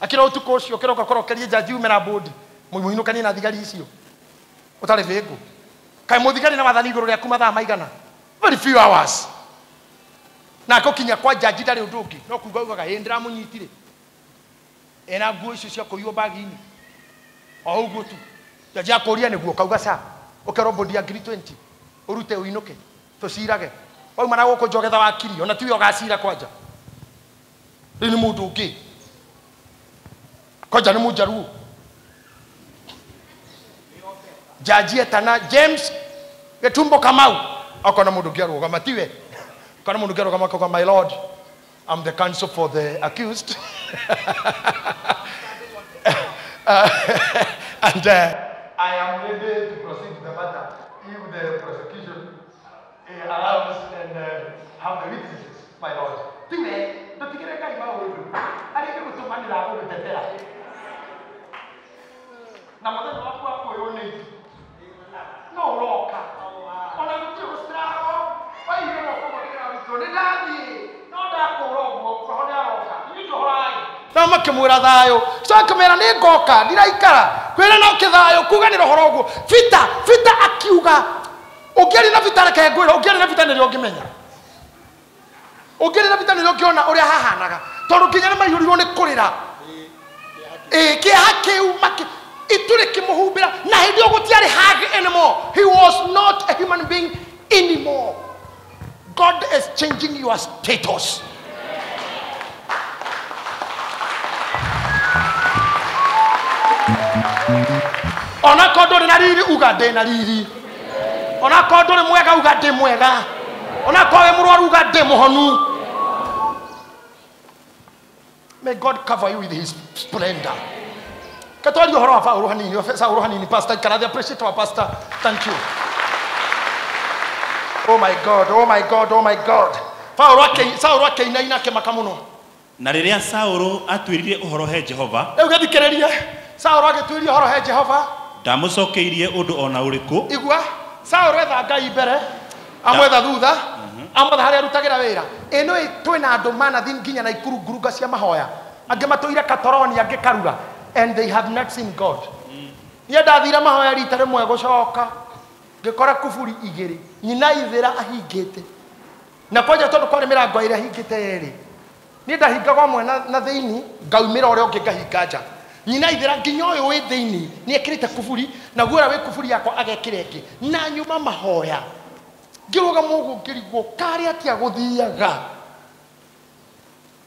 Akĩra ũtukũ ũcio ũkĩroka kũrokerie njanji ume na mbũndi mũinũkanie na thigari icio ũtarĩ bĩngũ. Kaĩ mũthigari na wathani igũrũ rĩaku mathaa maigana? Very few hours. Na akũkinya kwa njanji ndarĩ ũndũ ũngĩ no kuga ugaga ĩ ndĩramũnyitire ena nguo icio cia kũiywo bagi-inĩ o ũguo tu. Njanji akũria nĩguo kauga ca ũkerwo mbũndi ya 20,000 ũrute ũinũke tũcirage. Wauma na gũkũ njogetha wakiri ona tiwe ũgacira kwanja. Rĩu nĩ mũndũ ũngĩ kwanja nĩ mũnjaruo. Jaji etana James Gĩtumbo Kamau akona mũndũ ũngĩ arũgama tiwe. Akona mũndũ ũngĩ arũgama akauga, my lord, I'm the counsel for the accused. And I am ready to proceed to the matter if the prosecution allows and have the witnesses, my lord. Tiwe, ndũtigĩre Ngai maũndũ. Arĩa gũtũmanĩra gũgũtetera. Na mũthenya waku wa kuoywo nĩ itu. No ũroka. Ona gũtirĩ gũcirarwo. Waiyũrwo. Nao makĩmwĩra thayũ. Coka akĩmera nĩ ngoka ndiraikara. Kwĩra no kĩthayũ kuganĩra ũhoro ũguo. Vita Vita akiuga ũngĩaria na Vita reke ngwĩre ũngĩaria na Vita nĩrĩo ũngĩmenya. Ũngĩaria na Vita nĩrĩo ũngĩona ũrĩa hahanaga. Tondũ nginya nĩ maiyũrirwo nĩ kũrĩra. Ĩĩ kĩeha kĩu itu rĩkĩmũhumbĩra na hĩndĩ ĩyo gũtiarĩ hug anymore. He was not a human being anymore. God is changing your status. Ona korwo ndũrĩ na riri uga ndĩ na riri. Ona korwo ndũrĩ mwega uga ndĩ mwega. Ona korwo wĩ mũrwaru uga ndĩ mũhonu. May God cover you with his splendor. Katwari ũhoro wa Saũlũ hanini, Saũlũ hanini, pastor, can I appreciate our pastor? Thank you. Oh my God, oh my God, oh my God. Saũlũ akĩinaina akĩmaka mũno. Na rĩrĩa Saũlũ atuĩririe ũhoro he Jehova. Rĩu gĩthikĩrĩrie. Saũlũ agĩtuĩria ũhoro he Jehova. Ndamũcokeirie ũndũ ona ũrĩkũ. Igua, Saũlũ etha Ngai mbere, amwetha thutha, amwetha harĩa arutagĩra wĩra. Ĩno twĩna andũ manathiĩ nginya na ikuru ngurunga cia mahoya. Angĩ matũire Katoroni, angĩ Karura. And they have not seen God. Niĩ ndathire mahoya rita rĩmwe gũcoka ngĩkora kuburi igĩrĩ nyina ithĩra ahingĩte na kwanja tondũ kwarĩ mĩrango ĩrĩa ahingĩte yerĩ niĩ ndahingaga ũmwe na thĩinĩ ngaumĩra ũrĩa ũngĩ ngahinga nja nyina ithĩra nginya ũyũ wĩ thĩinĩ nĩ ekĩrĩte kuburi naguo ũrĩa wĩ kuburi yakwa agekĩra ĩngĩ na nyuma mahoya ngĩrũgama ũguo ngĩrigwo karĩ atĩa gũthiaga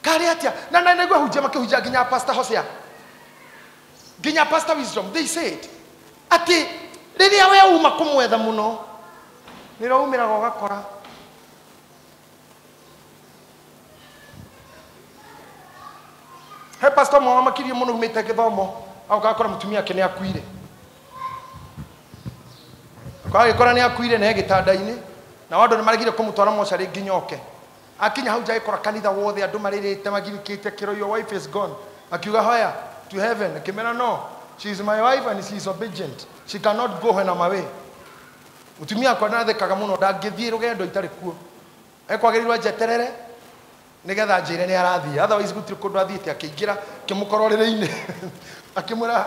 karĩ atĩa na naigua hunjia makĩhunjia nginya Pastor Hosea nginya Pastor Wisdom they said atĩ rĩrĩa we uma kũmwetha mũno nĩrĩo umĩraga ũgakora he pastor ũmwe wamakirie mũno umĩte gĩthomo agoka akora mũtumia ake nĩ akuire agĩkora nĩ akuire na e gĩtanda-inĩ na andũ nĩ maregire kũmũtwara mocarĩ nginya oke akinya hau nja agĩkora kanitha wothe andũ marĩrĩte magirikĩte kĩro your wife is gone akiuga hoya to heaven akĩmera no she is my wife and she is obedient. She cannot go when I'm away. Mutumia akwa ndathekaga muno ndangĩthiĩ rũgendo itarĩ kuo. Ekwagĩrĩirwo njeterere nĩgetha njĩre nĩ arathiĩ. Otherwise gũtirĩ kũndũ athiĩte akĩingĩra akĩmũkora ũrĩrĩ-inĩ. Akĩmwĩra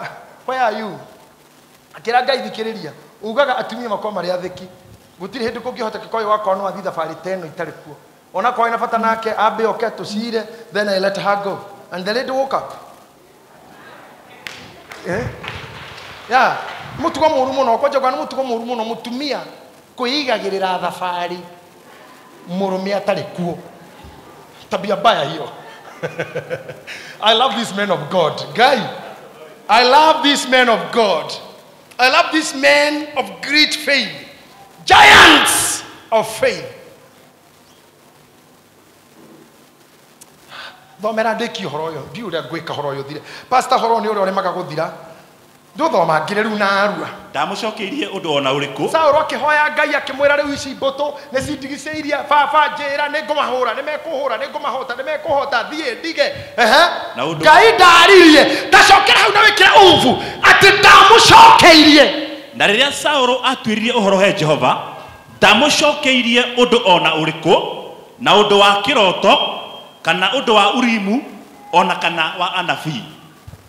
where are you? Akĩra Ngai thikĩrĩria. Ugaga atumia makorwo marĩ athĩki. Gũtirĩ hĩndĩ kũngĩhoteka ũyũ wakwa no athiĩ thabarĩ ta ĩno itarĩ kuo. Ona korwo ena bata nake ambe oke tũcire then I let her go. And the lady woke up. Eh? Yeah, mutugo mũru mũno kwanja kwa mutugo mũru mũno mutumia kwĩigagĩrĩra thabarĩ mũrũme atarĩ kuo. Tabia mbaya hiyo. I love this man of God. Guy, I love this man of God. I love this man of great faith. Giants of faith. Thomera ndĩki ũhoro ũyũ ndiũ ũrĩa ngwĩka ũhoro ũyũ ũthire. Pastor ũhoro nĩ ũrĩa ũremaga gũthira. Ndũthoma ngĩrĩ rĩu na arua. Ndamũcokeirie ũndũ ona ũrĩkũ. Saũlũ akĩhoya Ngai akĩmwĩra rĩu ici mbũtũ nĩ cindigicĩirie baba njĩra nĩ ngũmahũra nĩ mekũhũra nĩ ngũmahota nĩ mekũhota thiĩ ndige. Ehe. Ngai ndaririe tacokera hau na wĩkĩre ũmbu atĩ ndamũcokeirie. Na rĩrĩa Saũlũ atuĩririe ũhoro he Jehova ndamũcokeirie ũndũ ona ũrĩkũ na ũndũ wa kĩroto kana ũndũ wa Urimu ona kana wa anabii.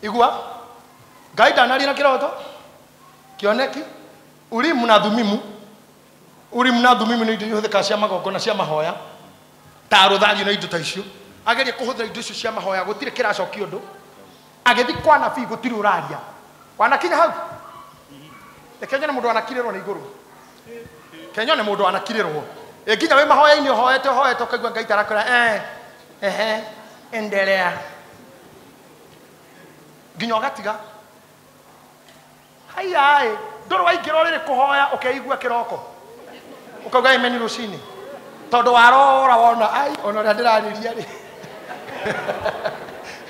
Igua Ngai ndanaria na kĩroto kĩoneki Urimu na Thumimu. Urimu na Thumimu nĩ indo ihũthĩkaga cia magongona cia mahoya ta rũthanju na indo ta icio. Ageria kũhũthĩra indo icio cia mahoya gũtirĩ kĩracokia ũndũ. Agĩthiĩ kwa anabii gũtirĩ ũraria. Wanakinya hau? Reke nyone mũndũ wanakirĩrwo nĩ igũrũ. Reke nyone mũndũ wanakirĩrwo. Ĩ nginya wĩ mahoya-inĩ ũhoete ũhoete ũkaigua Ngai tarakũra ehe endelea nginya ũgatiga. Haiya ndũrĩ waingĩra ũrĩrĩ kũhoya ũkeigua kĩroko ũkauga amen rũcinĩ tondũ warora wona ai ona ũrĩa ndĩrarĩria rĩ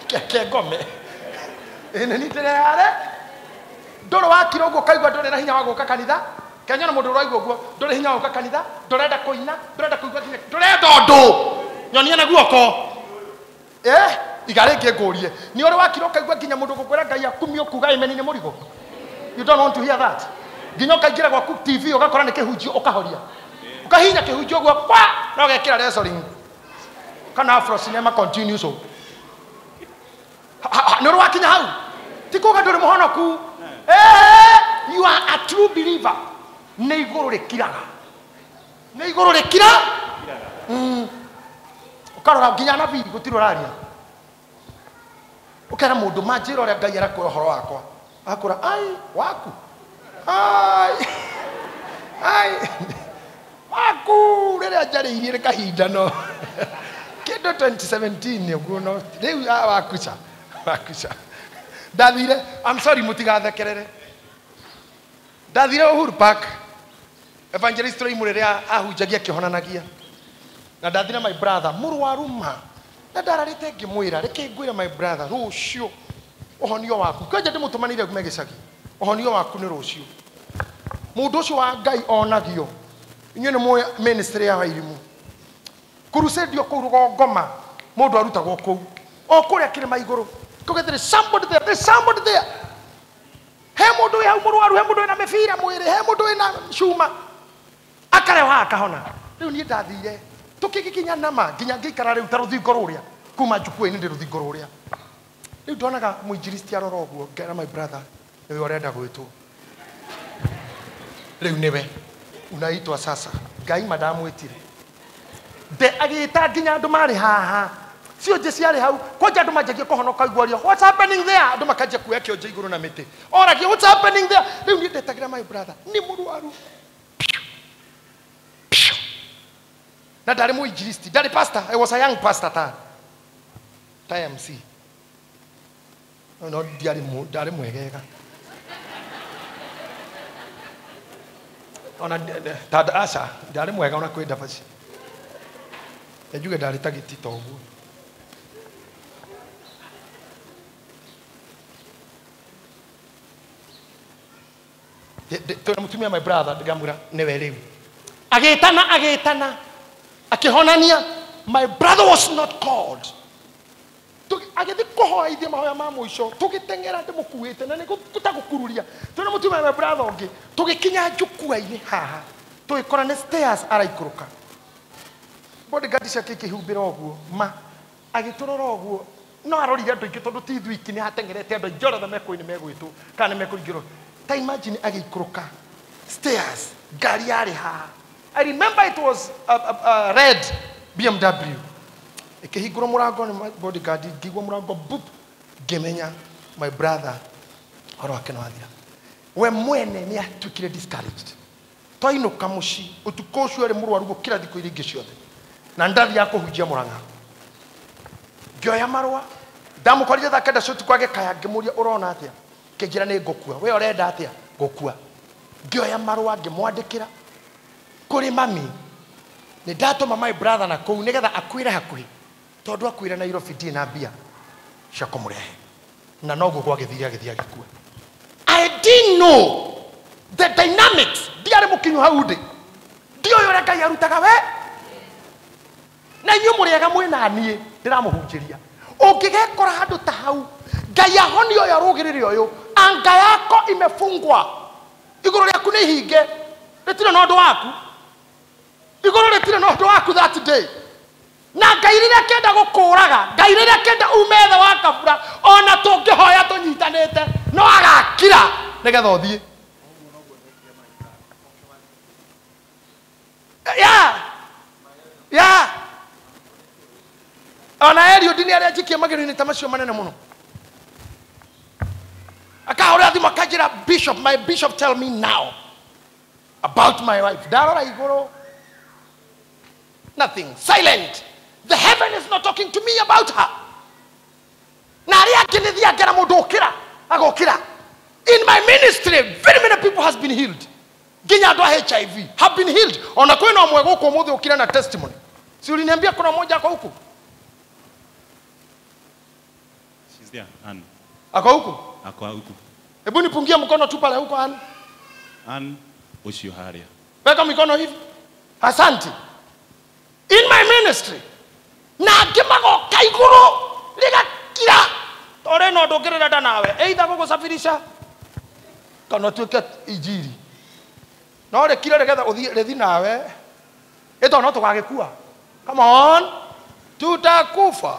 keke ngome ĩ nĩ ndĩreyare ndũrĩ wakira ũguo ũkaigua ndũrĩ na hinya wa gũka kanitha. Kenya na mũndũ ũraigua ũguo ndũrĩ hinya wa gũka kanitha ndũrenda kũina ndũrenda kũigua nginya ndũrenda ũndũ nyonia na guoko iga rĩngĩ ngũrie nĩ ũrĩ wakira ũkaigua nginya mũndũ gũkwĩra Ngai akumio kuga amen nĩ mũrigo. You don't want to hear that. Nginya ũkaingĩra gwaku TV ũgakora nĩ kĩhunjio ũkahoria ũkahinya kĩhunjio ũguo kwa na ũgekĩra wrestling kana Afro cinema continues. Nĩ ũrĩ wakinya hau? Ti kuga ndũrĩ mũhonoku. You are a true believer. Nĩ igũrũ rĩkiraga. Nĩ igũrũ rĩkira? Ũkarora nginya anabii gũtirĩ ũraria. Ũkera mũndũ manjĩra ũrĩa Ngai arakwĩra ũhoro wakwa. Akũra ai waku. Ai. Ai. Waku rĩrĩa njarĩirie nĩ kahinda no. Kĩndũ 2017 ũguo no rĩu wakuca. Wakuca. Ndathire, I'm sorry mũtigathekerere. Ndathire Uhuru Park. Evangelist Roimu rĩrĩa ahunjagia akĩhonanagia. Na ndathire my brother mũrwaru ma. Na ndararĩte ngĩmwĩra, reke ngwĩre my brother rũciũ ũhonio waku. Kwanja ndĩmũtũmanĩire ngume gĩcagi. Ũhonio waku nĩ rũciũ. Mũndũ ũcio wa Ngai onagio. Inyuĩ nĩ mũĩ ministry ya Wairimu. Crusade kũu rũgongoma mũndũ arutagwo kũu. O kũrĩa kĩrĩma igũrũ. Kuga there is somebody there, there is somebody there. He mũndũ wĩ hau mũrwaru, he mũndũ wĩna mĩbira mwĩrĩ, he mũndũ wĩna cuma. Akarewa akahona. Rĩu niĩ ndathire. Tũkĩgĩkinya nama nginya ngĩikara rĩu ta rũthingo rũrĩa. Kuma njukua-inĩ ndĩ rũthingo rũrĩa. Rĩu ndonaga mũinjilisti arora ũguo, ngera my brother, nĩwe ũrenda gwĩtwo. Rĩu nĩwe unaitwa sasa. Ngai ma ndamwĩtire. Nde agĩta nginya andũ marĩ haha. Cionje ciarĩ hau. Kwanja andũ manjagia kũhonoka iguario. What's happening there? Andũ makanjia kuoya kĩonje igũrũ na mĩtĩ. Oragia what's happening there? Rĩu niĩ ndetagĩra my brother. Nĩ mũrwaru. Na ndarĩ mũinjilisti, ndarĩ pastor. I was a young pastor ta. Ta MC. No ndiarĩ ndarĩ mwegega. Ona ta aca, ndarĩ mwega ona kwĩ ndabaci. Njuge ndarĩ ta gĩtito ũguo. Twĩna mũtumia my brother ngamwĩra nĩwe rĩu. Agĩtana agĩtana akĩhonania. My brother was not called. Agĩthiĩ kũhoithia mahoya ma mũico tũgĩteng'era ndĩmũkuĩte na nĩ gũtagũkururia. Twĩna mũtumia my brother ũngĩ tũgĩkinya njukua-inĩ haha tũgĩkora nĩ stairs araikũrũka. Bodyguard ciake ikĩhumbĩra ũguo ma agĩtũrora ũguo no arorire andũ aingĩ tondũ ti ithuĩ iki nĩ hateng'erete andũ aingĩ othe mekũĩ nĩ megwĩtwo kana nĩ mekũringĩrwo. Ta imagine agĩikũrũka stairs ngari yarĩ haha. I remember it was a red BMW. Ikĩhingũrwo mũrango nĩ bodyguard, ngĩigua mũrango boop, ngĩmenya my brother ũhoro wake nĩ wathira. We mwene nĩ atuĩkire discouraged. Twainũka mũciĩ ũtukũ ũcio arĩ mũrwaru gũkĩra thikũ iria ingĩ ciothe. Na ndathiaga kũhunjia Mũrang'a. Ngĩoya marũa, ndamũkorire thaa kenda cia ũtukũ agĩkaya, ngĩmũria ũrona atĩa? Akĩnjĩra nĩ ngũkua. We ũrenda atĩa? Ngũkua. Ngĩoya marũa ngĩmwandĩkĩra kũrĩ mami. Nĩ ndatũma my brother na kũu nĩgetha akuĩre hakuhĩ. Tondũ akuĩre Nairobi ndirĩ na mbia cia kũmũrehe. Na noguo gwagĩthire agĩthiĩ agĩkua. I didn't know the dynamics. Ndiarĩ mũkinyu hau ndĩ. Ndiũĩ ũrĩa Ngai arutaga we. Na inyuĩ mũrĩega mwĩna niĩ ndĩramũhunjĩria. Ũngĩgekora handũ ta hau, Ngai ahonie ũyũ arũgĩrĩre ũyũ, anga yako imefungwa. Igũrũ rĩaku nĩ ihinge, rĩtirĩ na ũndũ waku. Igũrũ rĩtirĩ na ũndũ waku that day. Na Ngai rĩrĩa akĩenda gũkũraga, Ngai rĩrĩa akĩenda ume thĩ wa kabura, ona tũngĩhoya tũnyitanĩte, no agakira nĩgetha ũthiĩ. Yeah. Yeah. Ona Eliud nĩ arĩa njikie magerio-inĩ ta macio manene mũno. Akahũrĩra thimũ akanjĩra, Bishop, my bishop tell me now about my wife. Ndarora igũrũ. Nothing. Silent. The heaven is not talking to me about her. Na arĩa angĩ nĩ thiaga ngera mũndũ ũkĩra, agokĩra. In my ministry, very many people has been healed. Nginya andũ a HIV have been healed. Ona kwĩna ũmwe gũkũ ũmũthĩ ũkire na testimony. Si uliniambia kuna mmoja ako huku? She's there, Ann. Ako huku? Ako huku. Hebu nipungie mkono tu pale huko Ann. Ann, ucio haria. Weka mikono hivi. Asante. In my ministry, na angĩ magoka igũrũ rĩgakira. Tore no ndũngĩrĩra nawe. Either gũgũcabirisha kana ũtuĩke injiri. No rĩkire rĩgetha ũthiĩ rĩthi nawe. Ĩto no tũgagĩkua. Come on. Tutakufa.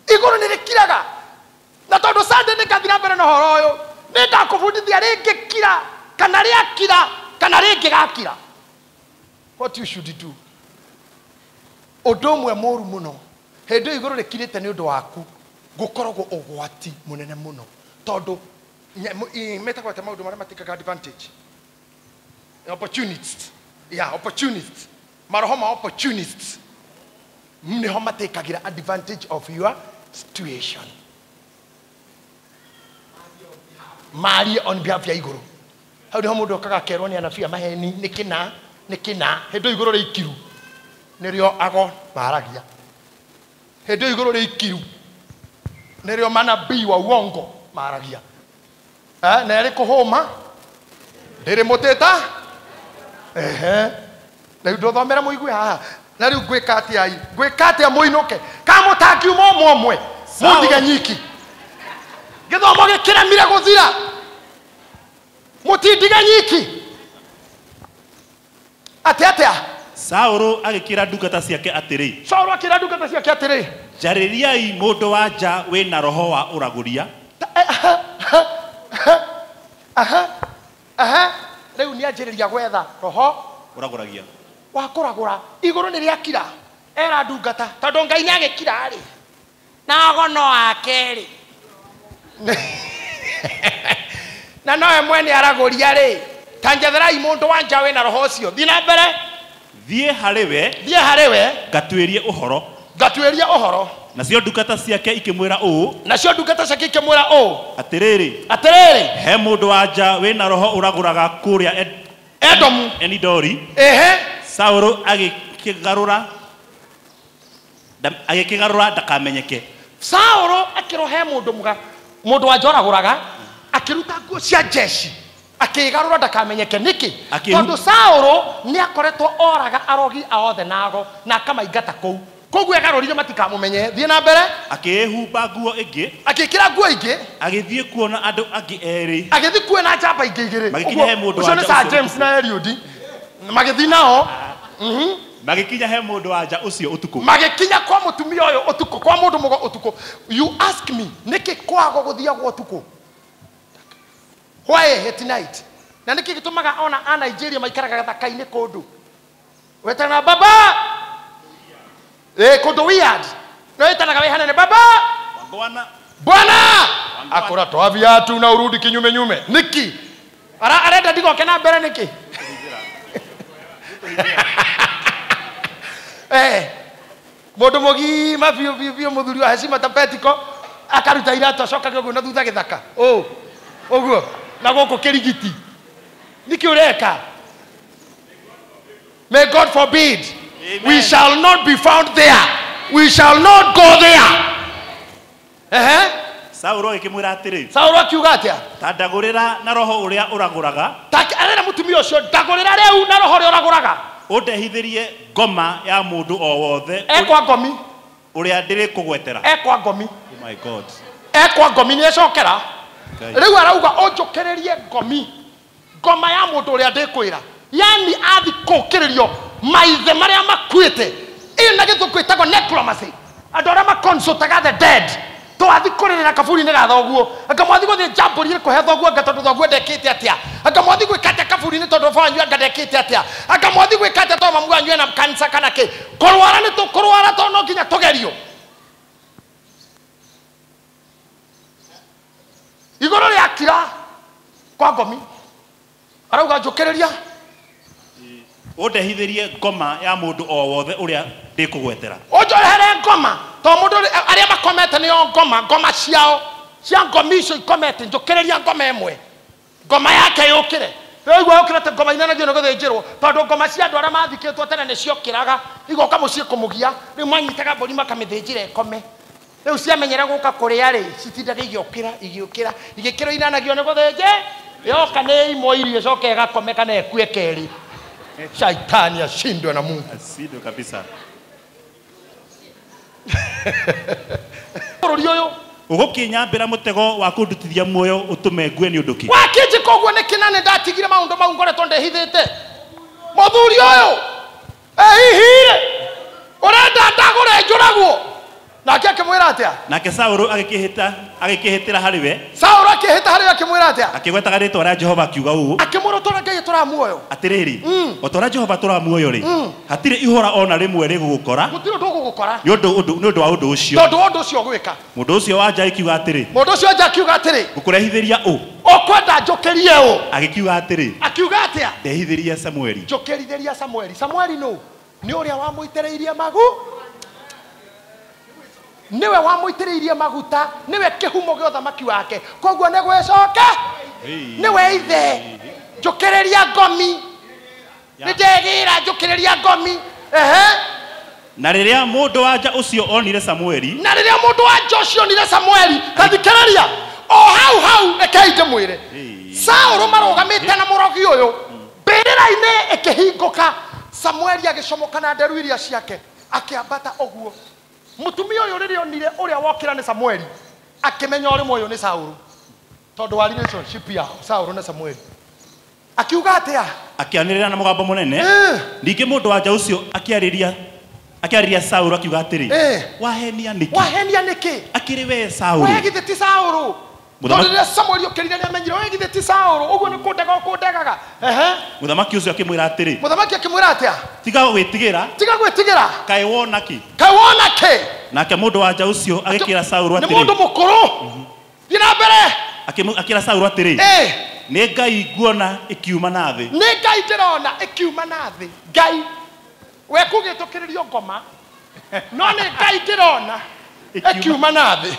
Igũrũ nĩ rĩkiraga. Na tondũ Sunday nĩ ngathira mbere na ũhoro ũyũ, nĩ ngakũbundithia rĩngĩkira kana rĩakira kana rĩngĩgakira. What you should do. Ũndũ ũmwe mũru mũno hĩndĩ ĩyo igũrũ rĩkirĩte nĩ ũndũ waku gũkoragwo ũgwati mũnene mũno tondũ metagwo atĩa maũndũ marĩa matĩkaga advantage, opportunists. Yeah, opportunists. Maroho ma opportunists nĩho matĩkagĩra advantage of your situation. Marie on behalf ya igũrũ. Hau nĩho mũndũ okaga akerwo nĩ anabii a maheni nĩ kĩna nĩ kĩna. Hĩndĩ ĩyo igũrũ rĩ ikiru nĩrĩo ago maragia. Hĩndĩ ĩyo igũrũ rĩ ikiru nĩrĩo manabii wa uongo maragia. Na ĩrĩ kũhũma ndĩrĩ mũtĩta. Ehe. Rĩu ndũthomere mũigue haha. Na rĩu ngwĩka atĩa i? Ngwĩka atĩa mũinũke? Ka mũtangiuma ũmwe ũmwe mũndige nyiki. Gĩthomo gĩkĩremire gũthira. Mũtindige nyiki. Atĩa atĩa? Saũlũ agĩkĩra ndungata ciake atĩrĩ. Saũlũ akĩra ndungata ciake atĩrĩ. Njarĩriai mũndũ wa nja wĩna roho wa ũragũria. Aha. Aha. Rĩu nĩ anjĩrĩria gwetha roho ũragũragia. Wa kũragũra. Igũrũ nĩ rĩakira. Era ndungata tondũ Ngai nĩ agĩkira rĩ. Na no ake rĩ. Na nowe mwene aragũria rĩ. Ta njetherai mũndũ wa nja wĩna roho ũcio. Thiĩ na mbere. Thiĩ harĩ we. Thiĩ harĩ we. Ngatuĩrie ũhoro. Ngatuĩrie ũhoro. Nacio ndungata ciake ikĩmwĩra ũũ. Nacio ndungata ciake ikĩmwĩra ũũ. Atĩrĩrĩ. Atĩrĩrĩ. He mũndũ wa nja wĩna roho ũragũraga kũrĩa Edomu. Enidori. Ehe. Saũlũ agĩkĩgarũra ndakamenyeke. Saũlũ akĩrwo he mũndũ mũga mũndũ wa nja ũragũraga akĩruta nguo cia jeshi akĩgarũra ndakamenyeke. Nĩkĩ? Tondũ Saũlũ nĩ akoretwo oraga arogi a othe nago na akamaingata kũu. Koguo egarũrire matikamũmenye. Thiĩ na mbere. Akĩĩhumba nguo ĩngĩ. Akĩĩkĩra nguo ingĩ. Agĩthiĩ kuona andũ angĩ erĩ. Agĩthiĩ kuona njamba ingĩ igĩrĩ. Magĩkinya he mũndũ wa nja. Ũcio nĩ Sir James na Eliud. Magĩthiĩ nao. Magĩkinya he mũndũ wa nja ũcio ũtukũ. Magĩkinya kwa mũtumia ũyũ ũtukũ, kwa mũndũ mũgo ũtukũ. You ask me, nĩkĩ kwago gũthiagwo ũtukũ? Why at night? Na nĩkĩ gĩtũmaga ona a Nigeria maikaraga gĩthaka-inĩ kũndũ? Wetana baba. Kũndũ weird. No wetanaga wĩ hanene baba. Bwana. Bwana. Akora toa viatu na urudi kinyume nyume. Niki. Arenda ndigoke na mbere nĩkĩ? Mũndũ mũgima biũ biũ biũ mũthuri wa heshima ta petiko akaruta iratũ acokage ũguo na thutha gĩthaka. Ũguo na gũkũ kĩrigiti. Nĩkĩ ũreka? May God forbid. Amen. We shall not be found there. We shall not go there. Saũlũ agĩkĩmwĩra atĩrĩ. Saũlũ akiuga atĩa? Ta ndagũrĩra na roho ũrĩa ũragũraga. Arera mũtumia ũcio ndagũrĩra rĩu na roho ũrĩa ũragũraga. Ũndehithĩrie ngoma ya mũndũ o wothe. Ekwa ngomi. Ũrĩa ndĩrĩkũgwetera. Ekwa ngomi. Oh my God. Ekwa ngomi nĩ ecokera. Rĩu arauga ũnjũkĩrĩrie ngomi. Ngoma ya mũndũ ũrĩa ndĩkwĩra. Yani athi kũũkĩrĩrio maithe marĩa makuĩte. Ĩyo na gĩthũngũ ĩtagwo necromancy. Andũ arĩa maconsultaga the dead. Twathi kũrĩrĩra kaburi-inĩ ga thoguo. Anga mwathi gũthiĩ njambũri kũhe thoguo anga tondũ thoguo ndekĩte atĩa. Anga mwathi gwĩka atĩa kaburi-inĩ tondũ baba wanyu anga ndekĩte atĩa. Anga mwathi gwĩka atĩa tondũ mamu wanyu ena kansa kana kĩ. Kũrwara nĩ tũkũrwara tondũ no nginya tũgerio. Igũrũ rĩakira kwa ngomi. Arauga njũkĩrĩria. Ũndehithĩrie ngoma ya mũndũ o wothe ũrĩa ndĩkũgwetera. Ũnjohere ngoma. To mũndũ arĩa makomete nĩo ngoma, ngoma ciao cia ngomi icio ikomete, njũkĩrĩria ngoma ĩmwe. Ngoma yake yũkĩre. Rĩu yũkĩrĩte ngoma inenagio nĩ gũthĩnjĩrwo tondũ ngoma cia andũ arĩa mathikĩtwo tene nĩciokĩraga igoka mũciĩ kũmũgia. Rĩu manyitaga mbũri makamĩthĩnjĩra ĩkome. Rĩu ciamenyera gũka kũrĩa rĩ, citindaga igĩũkĩra igĩũkĩra igĩkĩrwo inanagio nĩ gũthĩnjĩ yoka nĩ imwe irio ĩcoke ĩgakome kana ĩkue kerĩ. Shaitani ashindwe na Mungu. Ashindwe kabisa. Bũrũri ũyũ ũgũkĩnyambĩra mũtego wa kũndutithia muoyo ũtũme ngue nĩ ũndũ kĩ? Wakĩnjĩka ũguo nĩkĩ na nĩ ndatigire maũndũ mau ngoretwo ndehithĩte? Mũthuri ũyũ ehihire ũrenda ndagũre njũragwo. atĩa? Nake Saũlũ agĩkĩhĩtĩra harĩ we. Saũlũ akĩhĩta harĩ we akĩmwĩra atĩa? Akĩgwetaga rĩĩtwa rĩa Jehova akiuga ũũ. Akĩmwĩra ũtũũra Ngai atũũraga muoyo. Atĩrĩrĩ, o ta ũrĩa Jehova atũũraga muoyo rĩ, hatirĩ ihũra o na rĩmwe rĩgũgũkora. Gũtirĩ ũndũ ũgũgũkora. Nĩ ũndũ wa ũndũ ũcio. Tondũ wa ũndũ ũcio ũgwĩka. Mũndũ ũcio wa nja akiuga atĩrĩ. Mũndũ ũcio wa nja akiuga atĩrĩ. Ngũkũrehithĩria ũ? Ũkwenda njũkĩrie ũ? Agĩkiuga atĩrĩ. Akiuga atĩa? Ndehithĩria Samueli. Njũkĩrithĩria Samueli. Samueli nũ? Nĩ ũrĩa wamũitĩrĩirie magu. Niwe wamũitĩrĩirie maguta, niwe kĩhumo gĩa ũthamaki wake. Koguo nĩ gwĩcoka, niwe ithe. Njũkĩrĩria ngomi. Nĩ ndegĩra njũkĩrĩria ngomi. Ehe. Na rĩrĩa mũndũ wa nja ũcio onire Samueli. Na rĩrĩa mũndũ wa nja ũcio onire Samueli, ta thikĩrĩria. O hau hau rekei ndĩmwĩre. Saũlũ marũgamĩte na mũrogi ũyũ. Mbĩrĩra-inĩ ĩkĩhingũka. Samueli agĩcomoka na nderu iria ciake, akĩambata ũguo. Mũtumia ũyũ rĩrĩa onire ũrĩa wokĩra nĩ Samueli, akĩmenya ũrĩmwe ũyũ nĩ Saũlũ. Tondũ wa relationship yao, Saũlũ na Samueli. Akiuga atĩa? Akĩanĩrĩra na mũgambo mũnene. Ningĩ mũndũ wa nja ũcio akĩarĩria Saũlũ akiuga atĩrĩ, wahenia nĩkĩ? Wahenia nĩkĩ? Akĩrĩ we Saũlũ. We githĩ ti Saũlũ? Tondũ rĩrĩa Samueli okĩrire nĩ amenyire we githĩ ti Saũlũ, ũguo nĩ kũndega ũkũndegaga. Ehe. Mũthamaki ũcio akĩmwĩra atĩrĩ. Mũthamaki akĩmwĩra atĩa? Tiga gwĩtigĩra. Tiga gwĩtigĩra. Kaĩ wona kĩ? Kaĩ wona kĩ? Nake mũndũ wa nja ũcio agĩkĩra Saũlũ atĩrĩ. Nĩ mũndũ mũkũrũ. Thiĩ na mbere. Akĩra Saũlũ atĩrĩ. Nĩ Ngai nguona ĩkiuma na thĩ. Nĩ Ngai ndĩrona ĩkiuma na thĩ. Ngai we kũgĩtũkĩrĩrio ngoma. No nĩ Ngai ndĩrona ĩkiuma na thĩ.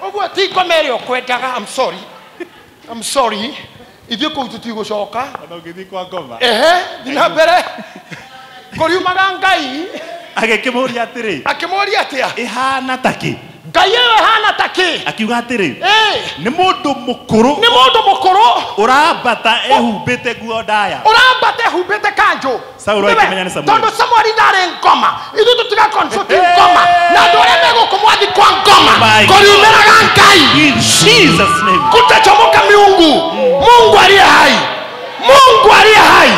Ũguo ti ngoma ĩrĩa ũkwendaga. I'm sorry. I'm sorry. Ithuĩ kũu tũtigũcoka. Ona ũngĩthiĩ kwa ngoma. Ehe, thiĩ na mbere. Kũriumaga Ngai. Agĩkĩmũũria atĩrĩ. Akĩmũũria atĩa? Ĩhana ta kĩ? Ngai ĩyo ĩhana ta kĩ? Akiuga atĩrĩ. Nĩ mũndũ mũkũrũ. Nĩ mũndũ mũkũrũ. Ũrambata ehumbĩte nguo ndaya. Ũrambata ehumbĩte kanjũ. Saũlũ akĩmenya nĩ Samueli. Tondũ Samueli ndarĩ ngoma. Ithuĩ tũtiga consult ngoma. Na andũ arĩa megũkũ mwathi kwa ngoma. Kũriumĩraga Ngai. In Jesus name. Kutachomoka miungu. Mungu aliye hai. Mungu aliye hai.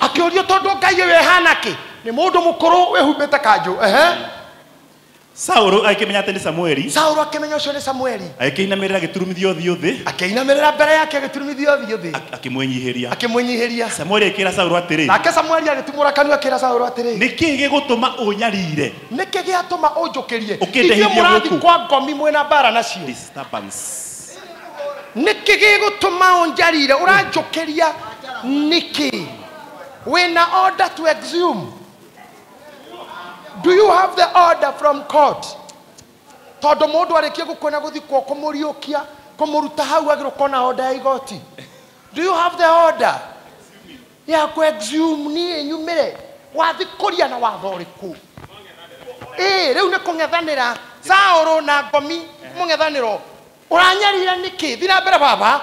Akĩũrio tondũ Ngai ĩyo ĩhana kĩ? Nĩ mũndũ mũkũrũ wĩhumbĩte kanjũ. Ehe. Saũlũ akĩmenya atĩ nĩ Samueli. Saũlũ akĩmenya ũcio nĩ Samueli. Agĩkĩinamĩrĩra agĩturumithia ũthiũ thĩ. Akĩinamĩrĩra mbere yake agĩturumithia ũthiũ thĩ. Akĩmwĩnyihĩria. Akĩmwĩnyihĩria. Samueli akĩra Saũlũ atĩrĩ. Nake Samueli agĩtumũra kanua akĩra Saũlũ atĩrĩ. Nĩkĩ gĩgũtũma ũnyarire? Nĩkĩ gĩatũma ũnjũkĩrie? Ithuĩ mũrathi kwa ngomi mwĩna mbara nacio. Disturbance. Nĩkĩ gĩgũtũma ũnjarire? Ũranjũkĩria nĩkĩ? Wĩna order to exhume. Do you have the order from court? Tondũ mũndũ arĩkia gũkua gũthikwo kũmũriũkia kũmũruta hau agĩrwo kona order ya igoti. Do you have the order ya kũ exhume niĩ nyumĩre? Wathi kũria na watho ũrĩkũ? Rĩu nĩ kũng'ethanĩra Saũlũ na ngomi mũng'ethanĩro. Ũranyarira nĩkĩ? Thiĩ na mbere baba.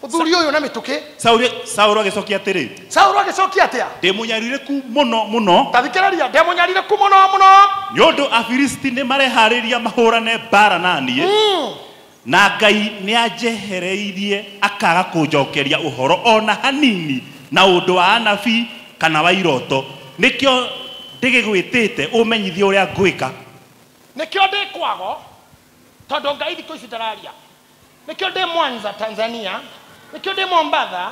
Ũthuri ũyũ na mĩtũkĩ. Saũlũ agĩcokia atĩrĩ. Saũlũ agĩcokia atĩa? Ndĩmũnyarireku mũno mũno. Ta thikĩrĩria, ndĩmũnyarireku mũno mũno. Nĩ ũndũ Afilisti nĩ mareharĩria mahũrane mbara na niĩ. Na Ngai nĩanjehereirie akaga kũnjokeria ũhoro ona hanini na ũndũ wa anabii kana wa iroto. Nĩkĩo ndĩgĩgwĩtĩte ũmenyithie ũrĩa ngwĩka. Nĩkĩo ndĩ kwago tondũ Ngai thikũ ici ndararia. Nĩkĩo ndĩ Mwanza Tanzania. Nĩkĩo ndĩ Mombatha.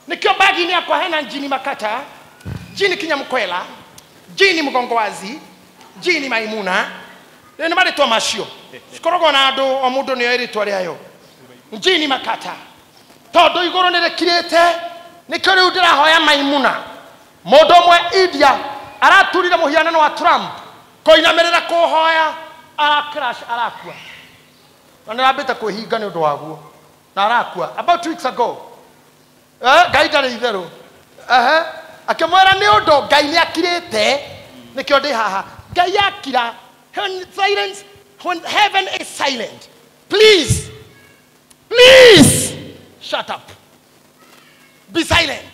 Nĩkĩo bagi-inĩ yakwa hena njini Makata, njini Kinyamkwela, njini Mgongowazi, njini Maimuna. Rĩu nĩ marĩtwa macio. Cikoragwo na andũ o mũndũ nĩoĩ rĩtwa rĩayo. Njini Makata. Tondũ igũrũ nĩ rĩkirĩte, nĩkĩo rĩu ndĩrahoya Maimuna. Mũndũ ũmwe India araturire mũhianano wa Trump kũinamĩrĩra kũhoya, aracrash arakua. Na nĩarambĩte kwĩhinga nĩ ũndũ waguo. Na arakua about 2 weeks ago. Ngai ndarĩ itherũ. Akĩmwĩra nĩ ũndũ Ngai nĩ akirĩte, nĩkĩo ndĩ haha. Ngai akira. When silence, when heaven is silent, please, please shut up. Be silent.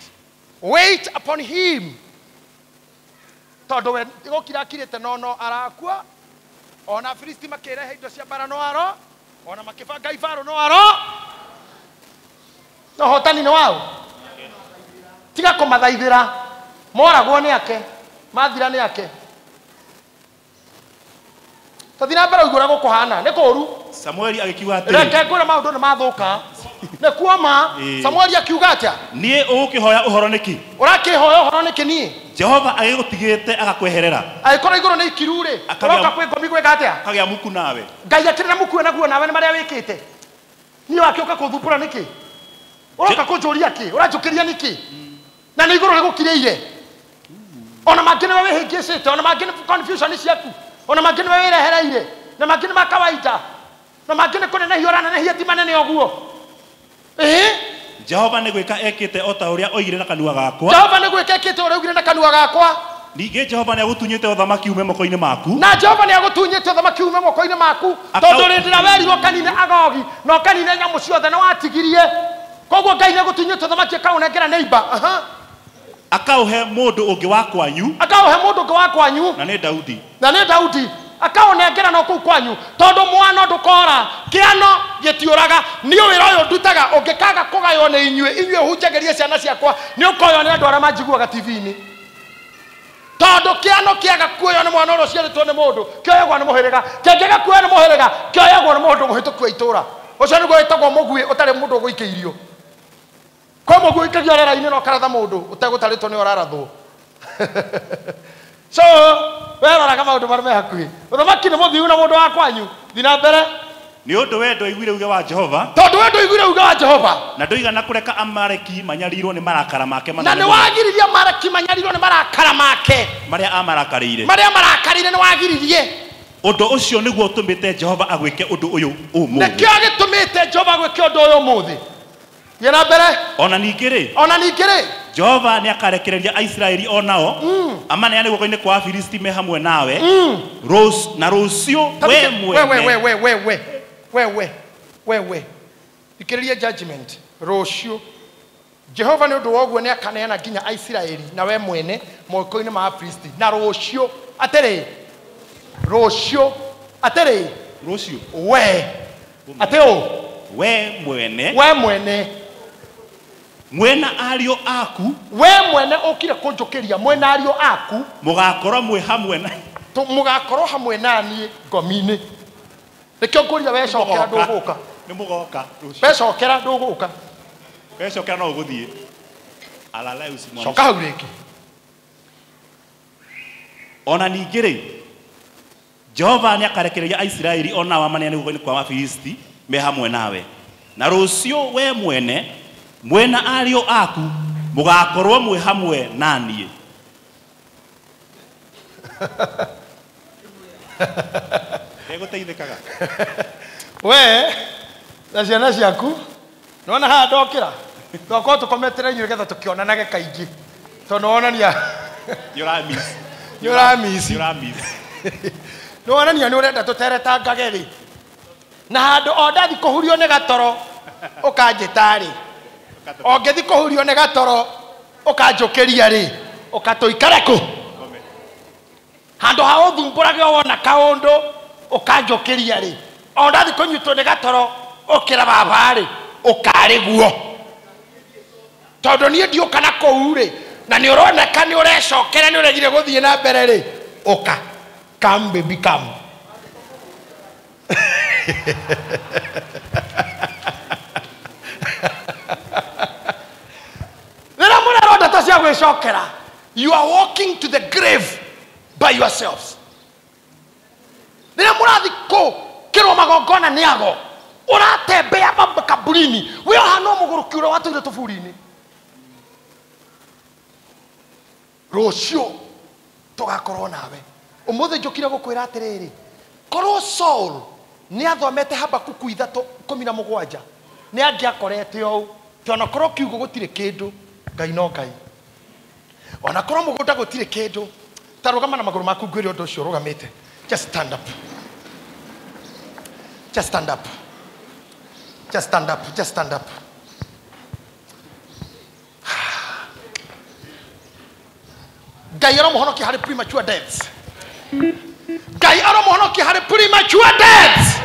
Wait upon him. Tondũ we gũkira akirĩte no arakua. Ona Filisti makĩrehe indo cia mbara no aro. Ona makĩbanga ibaro no aro. No hotani nĩ wao. Tiga kũmathaithĩra. Moragwo nĩ ake. Mathira nĩ ake. Tathi na mbere ũiguo ũrĩa gũkũhana nĩ kũũru. Samueli agĩkiuga atĩrĩ, Reke ngwĩre maũndũ nĩ mathũka. Nĩ kuoma. Samueli akiuga atĩa? Niĩ ũgũkĩhoya ũhoro nĩkĩ? Ũrakĩhoya ũhoro nĩkĩ niĩ? Jehova agĩgũtigĩte agakweherera. Angĩkorwo igũrũ nĩ ikiru rĩ, ũroka kwĩ ngomi gwĩka atĩa? Akagĩa muku nawe. Ngai akĩrĩ na muku naguo nawe nĩ marĩa wĩkĩte. Niĩ wakĩũka kũthumbũra nĩkĩ? Ũroka kũnjũria kĩ? Ũranjũkĩria nĩkĩ? Na nĩ igũrũ rĩgũkirĩire. Ona mangĩ nĩwe wĩhĩngĩcĩte, ona mangĩ nĩ confusion ciaku, ona mangĩ nĩwe wĩrehereire, na mangĩ nĩ ma kawaida, na mangĩ nĩ kũnenehia ũranenehia ti manene ũguo. Jehova nĩ gwĩka ekĩte o ta ũrĩa oigire na kanua gakwa. Jehova nĩ gwĩka ekĩte ũrĩa oigire na kanua gakwa. Ningĩ Jehova nĩ agũtunyĩte ũthamaki ume moko-inĩ maku. Na Jehova nĩ agũtunyĩte ũthamaki ume moko-inĩ maku. Tondũ rĩndĩ ĩrĩa werirwo ũkanine Agogi na ũkanine nyamũ ciothe nĩ watigirie. Koguo Ngai nĩ agũtunyĩte ũthamaki akaũnengera neighbor. Akaũhe mũndũ ũngĩ wa kwanyu. Akaũhe mũndũ ũngĩ wa kwanyu. Na nĩ Daudi. Na nĩ Daudi. Akaũnengera no kũu kwanyu. Tondũ mwana ndũkora, kĩano gĩtiũraga. Niĩ wĩra ũyũ ndutaga ũngĩkaga kũgaywo nĩ inyuĩ, inyuĩ hunjagĩrie ciana ciakwa, nĩ ũkoywo nĩ andũ arĩa manjiguaga TV-inĩ. Tondũ kĩano kĩaga kuoywo nĩ mwana ũrĩa ũciarĩtwo nĩ mũndũ, kĩoyagwo nĩ mũhĩrĩga. Kĩngĩaga kuoywo nĩ mũhĩrĩga, kĩoyagwo nĩ mũndũ mũhĩtũku wa itũũra. Ũcio nĩguo wĩtagwo mũguĩ ũtarĩ mũndũ ũgũikĩirio. Kwĩ mũguĩ ũikagio rĩera-inĩ na ũkaratha mũndũ ũtegũtarĩtwo nĩ ũrarathwo. So, weroraga maũndũ marĩa me hakuhĩ. Ũthamaki nĩ mũthiu na mũndũ wa kwanyu. Thiĩ na mbere. Nĩ ũndũ we ndwaiguire uge wa Jehova. Tondũ we ndwaiguire uge wa Jehova. Na ndũigana kũreka Amaleki manyarirwo nĩ marakara make manene. Na nĩ wagiririe Amaleki manyarirwo nĩ marakara make. Marĩa amarakarĩire. Marĩa amarakarĩire nĩ wagiririe. Ũndũ ũcio nĩguo ũtũmĩte Jehova agwĩke ũndũ ũyũ ũmũthĩ. Nĩkĩo gĩtũmĩte Jehova agwĩke ũndũ ũyũ ũmũthĩ. Thiĩ na mbere. Ona ningĩ rĩ. Ona ningĩ rĩ. Jehova nĩ akarekereria Aisiraeli o nao amaneane guoko-inĩ kwa Afilisti me hamwe nawe. Na rũciũ we mwene. We. Thikĩrĩria judgment. Rũciũ Jehova nĩ ũndũ wa ũguo nĩ akaneana nginya Aisiraeli na we mwene moko-inĩ ma Afilisti. Na rũciũ atĩrĩ. Rũciũ atĩrĩ. Rũciũ. We. Atĩ ũ. We mwene. We mwene. Mwena ariũ aku. We mwene ũkire kũnjũkĩria mwena ariũ aku. Mũgakorwo mwĩ hamwe na. Mũgakorwo hamwe na niĩ ngomi-inĩ. Nĩkĩo ngũria wecokera ndũgũka. Nĩ mũgoka rũciũ. Wecokera ndũgũka. Wecokera no ũgũthiĩ. Alala usimwamishe. Coka hau rĩngĩ. Ona ningĩ rĩ, Jehova nĩ akarekereria Aisiraeli o nao amaneane guoko-inĩ kwa Afilisti me hamwe nawe. Na rũciũ we mwene mwena ariũ aku mũgakorwo mwĩ hamwe na niĩ. Ndegũteithĩkaga. We na ciana ciaku nĩwona haha ndokĩra twakorwo tũkometera inyuĩ nĩgetha tũkĩonanage kaingĩ tondũ nĩwonania nĩ ũramici. Nĩwonania nĩ ũrenda tũteretangage rĩ na handũ o ndathi kũhurio nĩ gatoro ũkanjĩta rĩ o ngĩthi kũhurio nĩ gatoro ũkanjũkĩria rĩ ũkatũikare kũ handũ ha ũthumbũrage wona kaũndũ ũkanjũkĩria rĩ o ndathi kũnyitwo nĩ gatoro ũkĩra baba rĩ ũkarĩ guo tondũ niĩ ndiũka na kũu rĩ na nĩ ũroneka nĩ ũrecokera nĩ ũregire gũthiĩ na mbere rĩ ũka. Come baby come. Rĩrĩa mũrerwo ndeto cia gwĩcokera, you are walking to the grave by yourselves. Rĩrĩa mũrathi kũkĩrwo magongona nĩ ago, ũratembea makaburini, wĩ o hana mũgũrũki ũrĩa watũire tũburi-inĩ. Rũciũ tũgakorwo nawe. Ũmũthĩ njũkire gũkwĩra atĩrĩrĩ, korwo Saul nĩ athomete Habakuku 3:17 nĩ angĩakorete ũũ, tondũ onakorwo kiugo gũtirĩ kĩndũ, Ngai no Ngai. Onakorwo mũgũnda gũtirĩ kĩndũ, ta rũgama na magũrũ maku ngwĩre ũndũ ũcio ũrũgamĩte. Just stand up. Just stand up. Just stand up. Just stand up. Ngai aromuhonokia harĩ premature deaths. Ngai aromuhonokia harĩ premature deaths.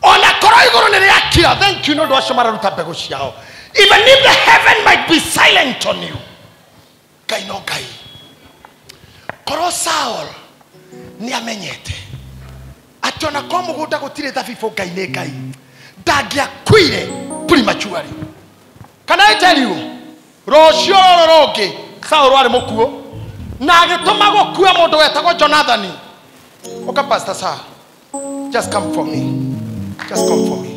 Ona korwo igũrũ nĩ rĩakira, thank you nĩ ũndũ acio mararuta mbegũ ciao. Even if the heaven might be silent on you, Ngai no Ngai. Korwo Saul Nĩ amenyete atĩ ona korwo mũgũnda gũtirĩ thabibũ Ngai nĩ Ngai ndangĩakuire prematurely. Can I tell you, rũciũ rũrũ rũngĩ Saũlũ arĩ mũkuũ na agĩtũma gũkue mũndũ wetagwo Jonathani. Okay, Pastor sir, just come for me. Just come for me.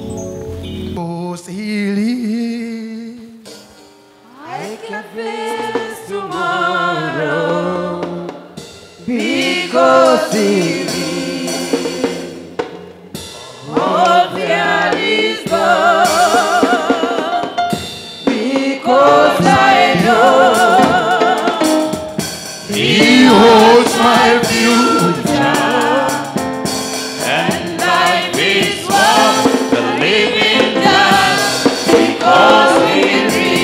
I can face tomorrow because he lives. All fear is gone because I know He holds my future and life is worth the living just because he lives.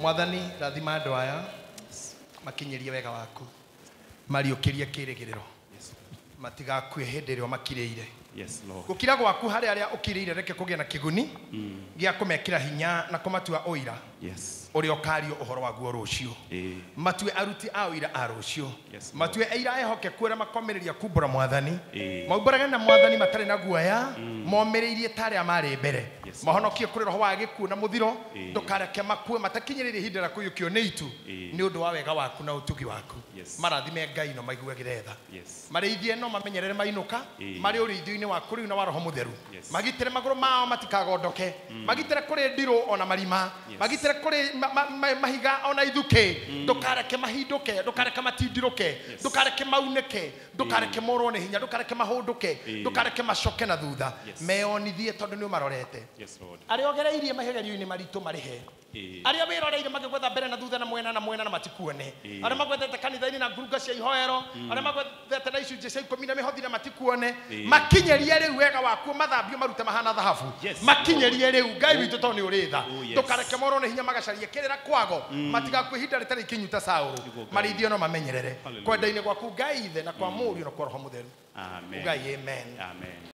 Mwathani rathima andũ aya makinyĩrie wega waku mariũkĩrie kĩrĩgĩrĩro matigakue hĩndĩ ĩrĩa makirĩire. Yes, Lord. Gũkira gwaku harĩ arĩa ũkirĩire reke kũgĩe na kĩguni gĩa kũmekĩra hinya na kũmatua ũira Yes. ũrĩa ũkario ũhoro waguo rũciũ. Matue aruti a ũira a rũciũ. Yes, Lord. Matue aira ehokeku arĩa makomĩrĩria kumbũra mwathani. Maumbũrage na mwathani matarĩ na guoya momĩrĩirie ta arĩa marĩ mbere. Yes, Lord. Mahonokie kũrĩ roho wa gĩkuũ na mũthiro ndũkareke makue matakinyĩrĩire ihinda rĩa kũiyũkio nĩ itu Ĩĩ. nĩ ũndũ wa wega waku na ũtugi waku. Yes. Marathime Ngai no maiguagĩre tha. Yes. Marĩithie no mamenyerere mainũka Ĩĩ. marĩ ũrĩithio-inĩ waku rĩu na wa roho mũtheru. Yes. Magitĩre magũrũ mao matikagondoke. Magitĩre kũrĩ ndirũ ona marima. Yes. Magitĩre kũrĩ mahiga ona ithukĩ. Ndũkareke mahindũke, ndũkareke matindirũke, ndũkareke maunĩke, ndũkareke morwo nĩ hinya, ndũkareke mahũndũke, ndũkareke macoke na thutha. Yes. Meyonithie tondũ nĩ ũmarorete. Yes, Lord. Arĩa ũgereirie magerio-inĩ maritũ marĩhe. Arĩa wĩroreire magĩgwetha mbere na thutha na mwena na mwena na matikuone. Arĩa magwethete kanitha-inĩ na ngurunga cia ihoero, arĩa magwethete na icunjĩ cia ikũmi na mĩhothi na matikuone. Makinyĩrie rĩu wega waku mathambio marute mahana thahabu. Yes. Makinyĩrie rĩu Ngai witũ tondũ nĩ ũrĩ tha. Oh, yes. Ndũkareke morwo nĩ hinya magacarie kĩrĩra kwago matigakue ihinda rĩtarĩ ikinyu ta Saũlũ. Nĩguo Ngai. Marĩithio no mamenyerere. Hallelujah. Kwenda-inĩ gwaku Ngai ithe na kwa Mũriũ na kwa Roho Mũtheru. Amen. Ngai amen. Amen.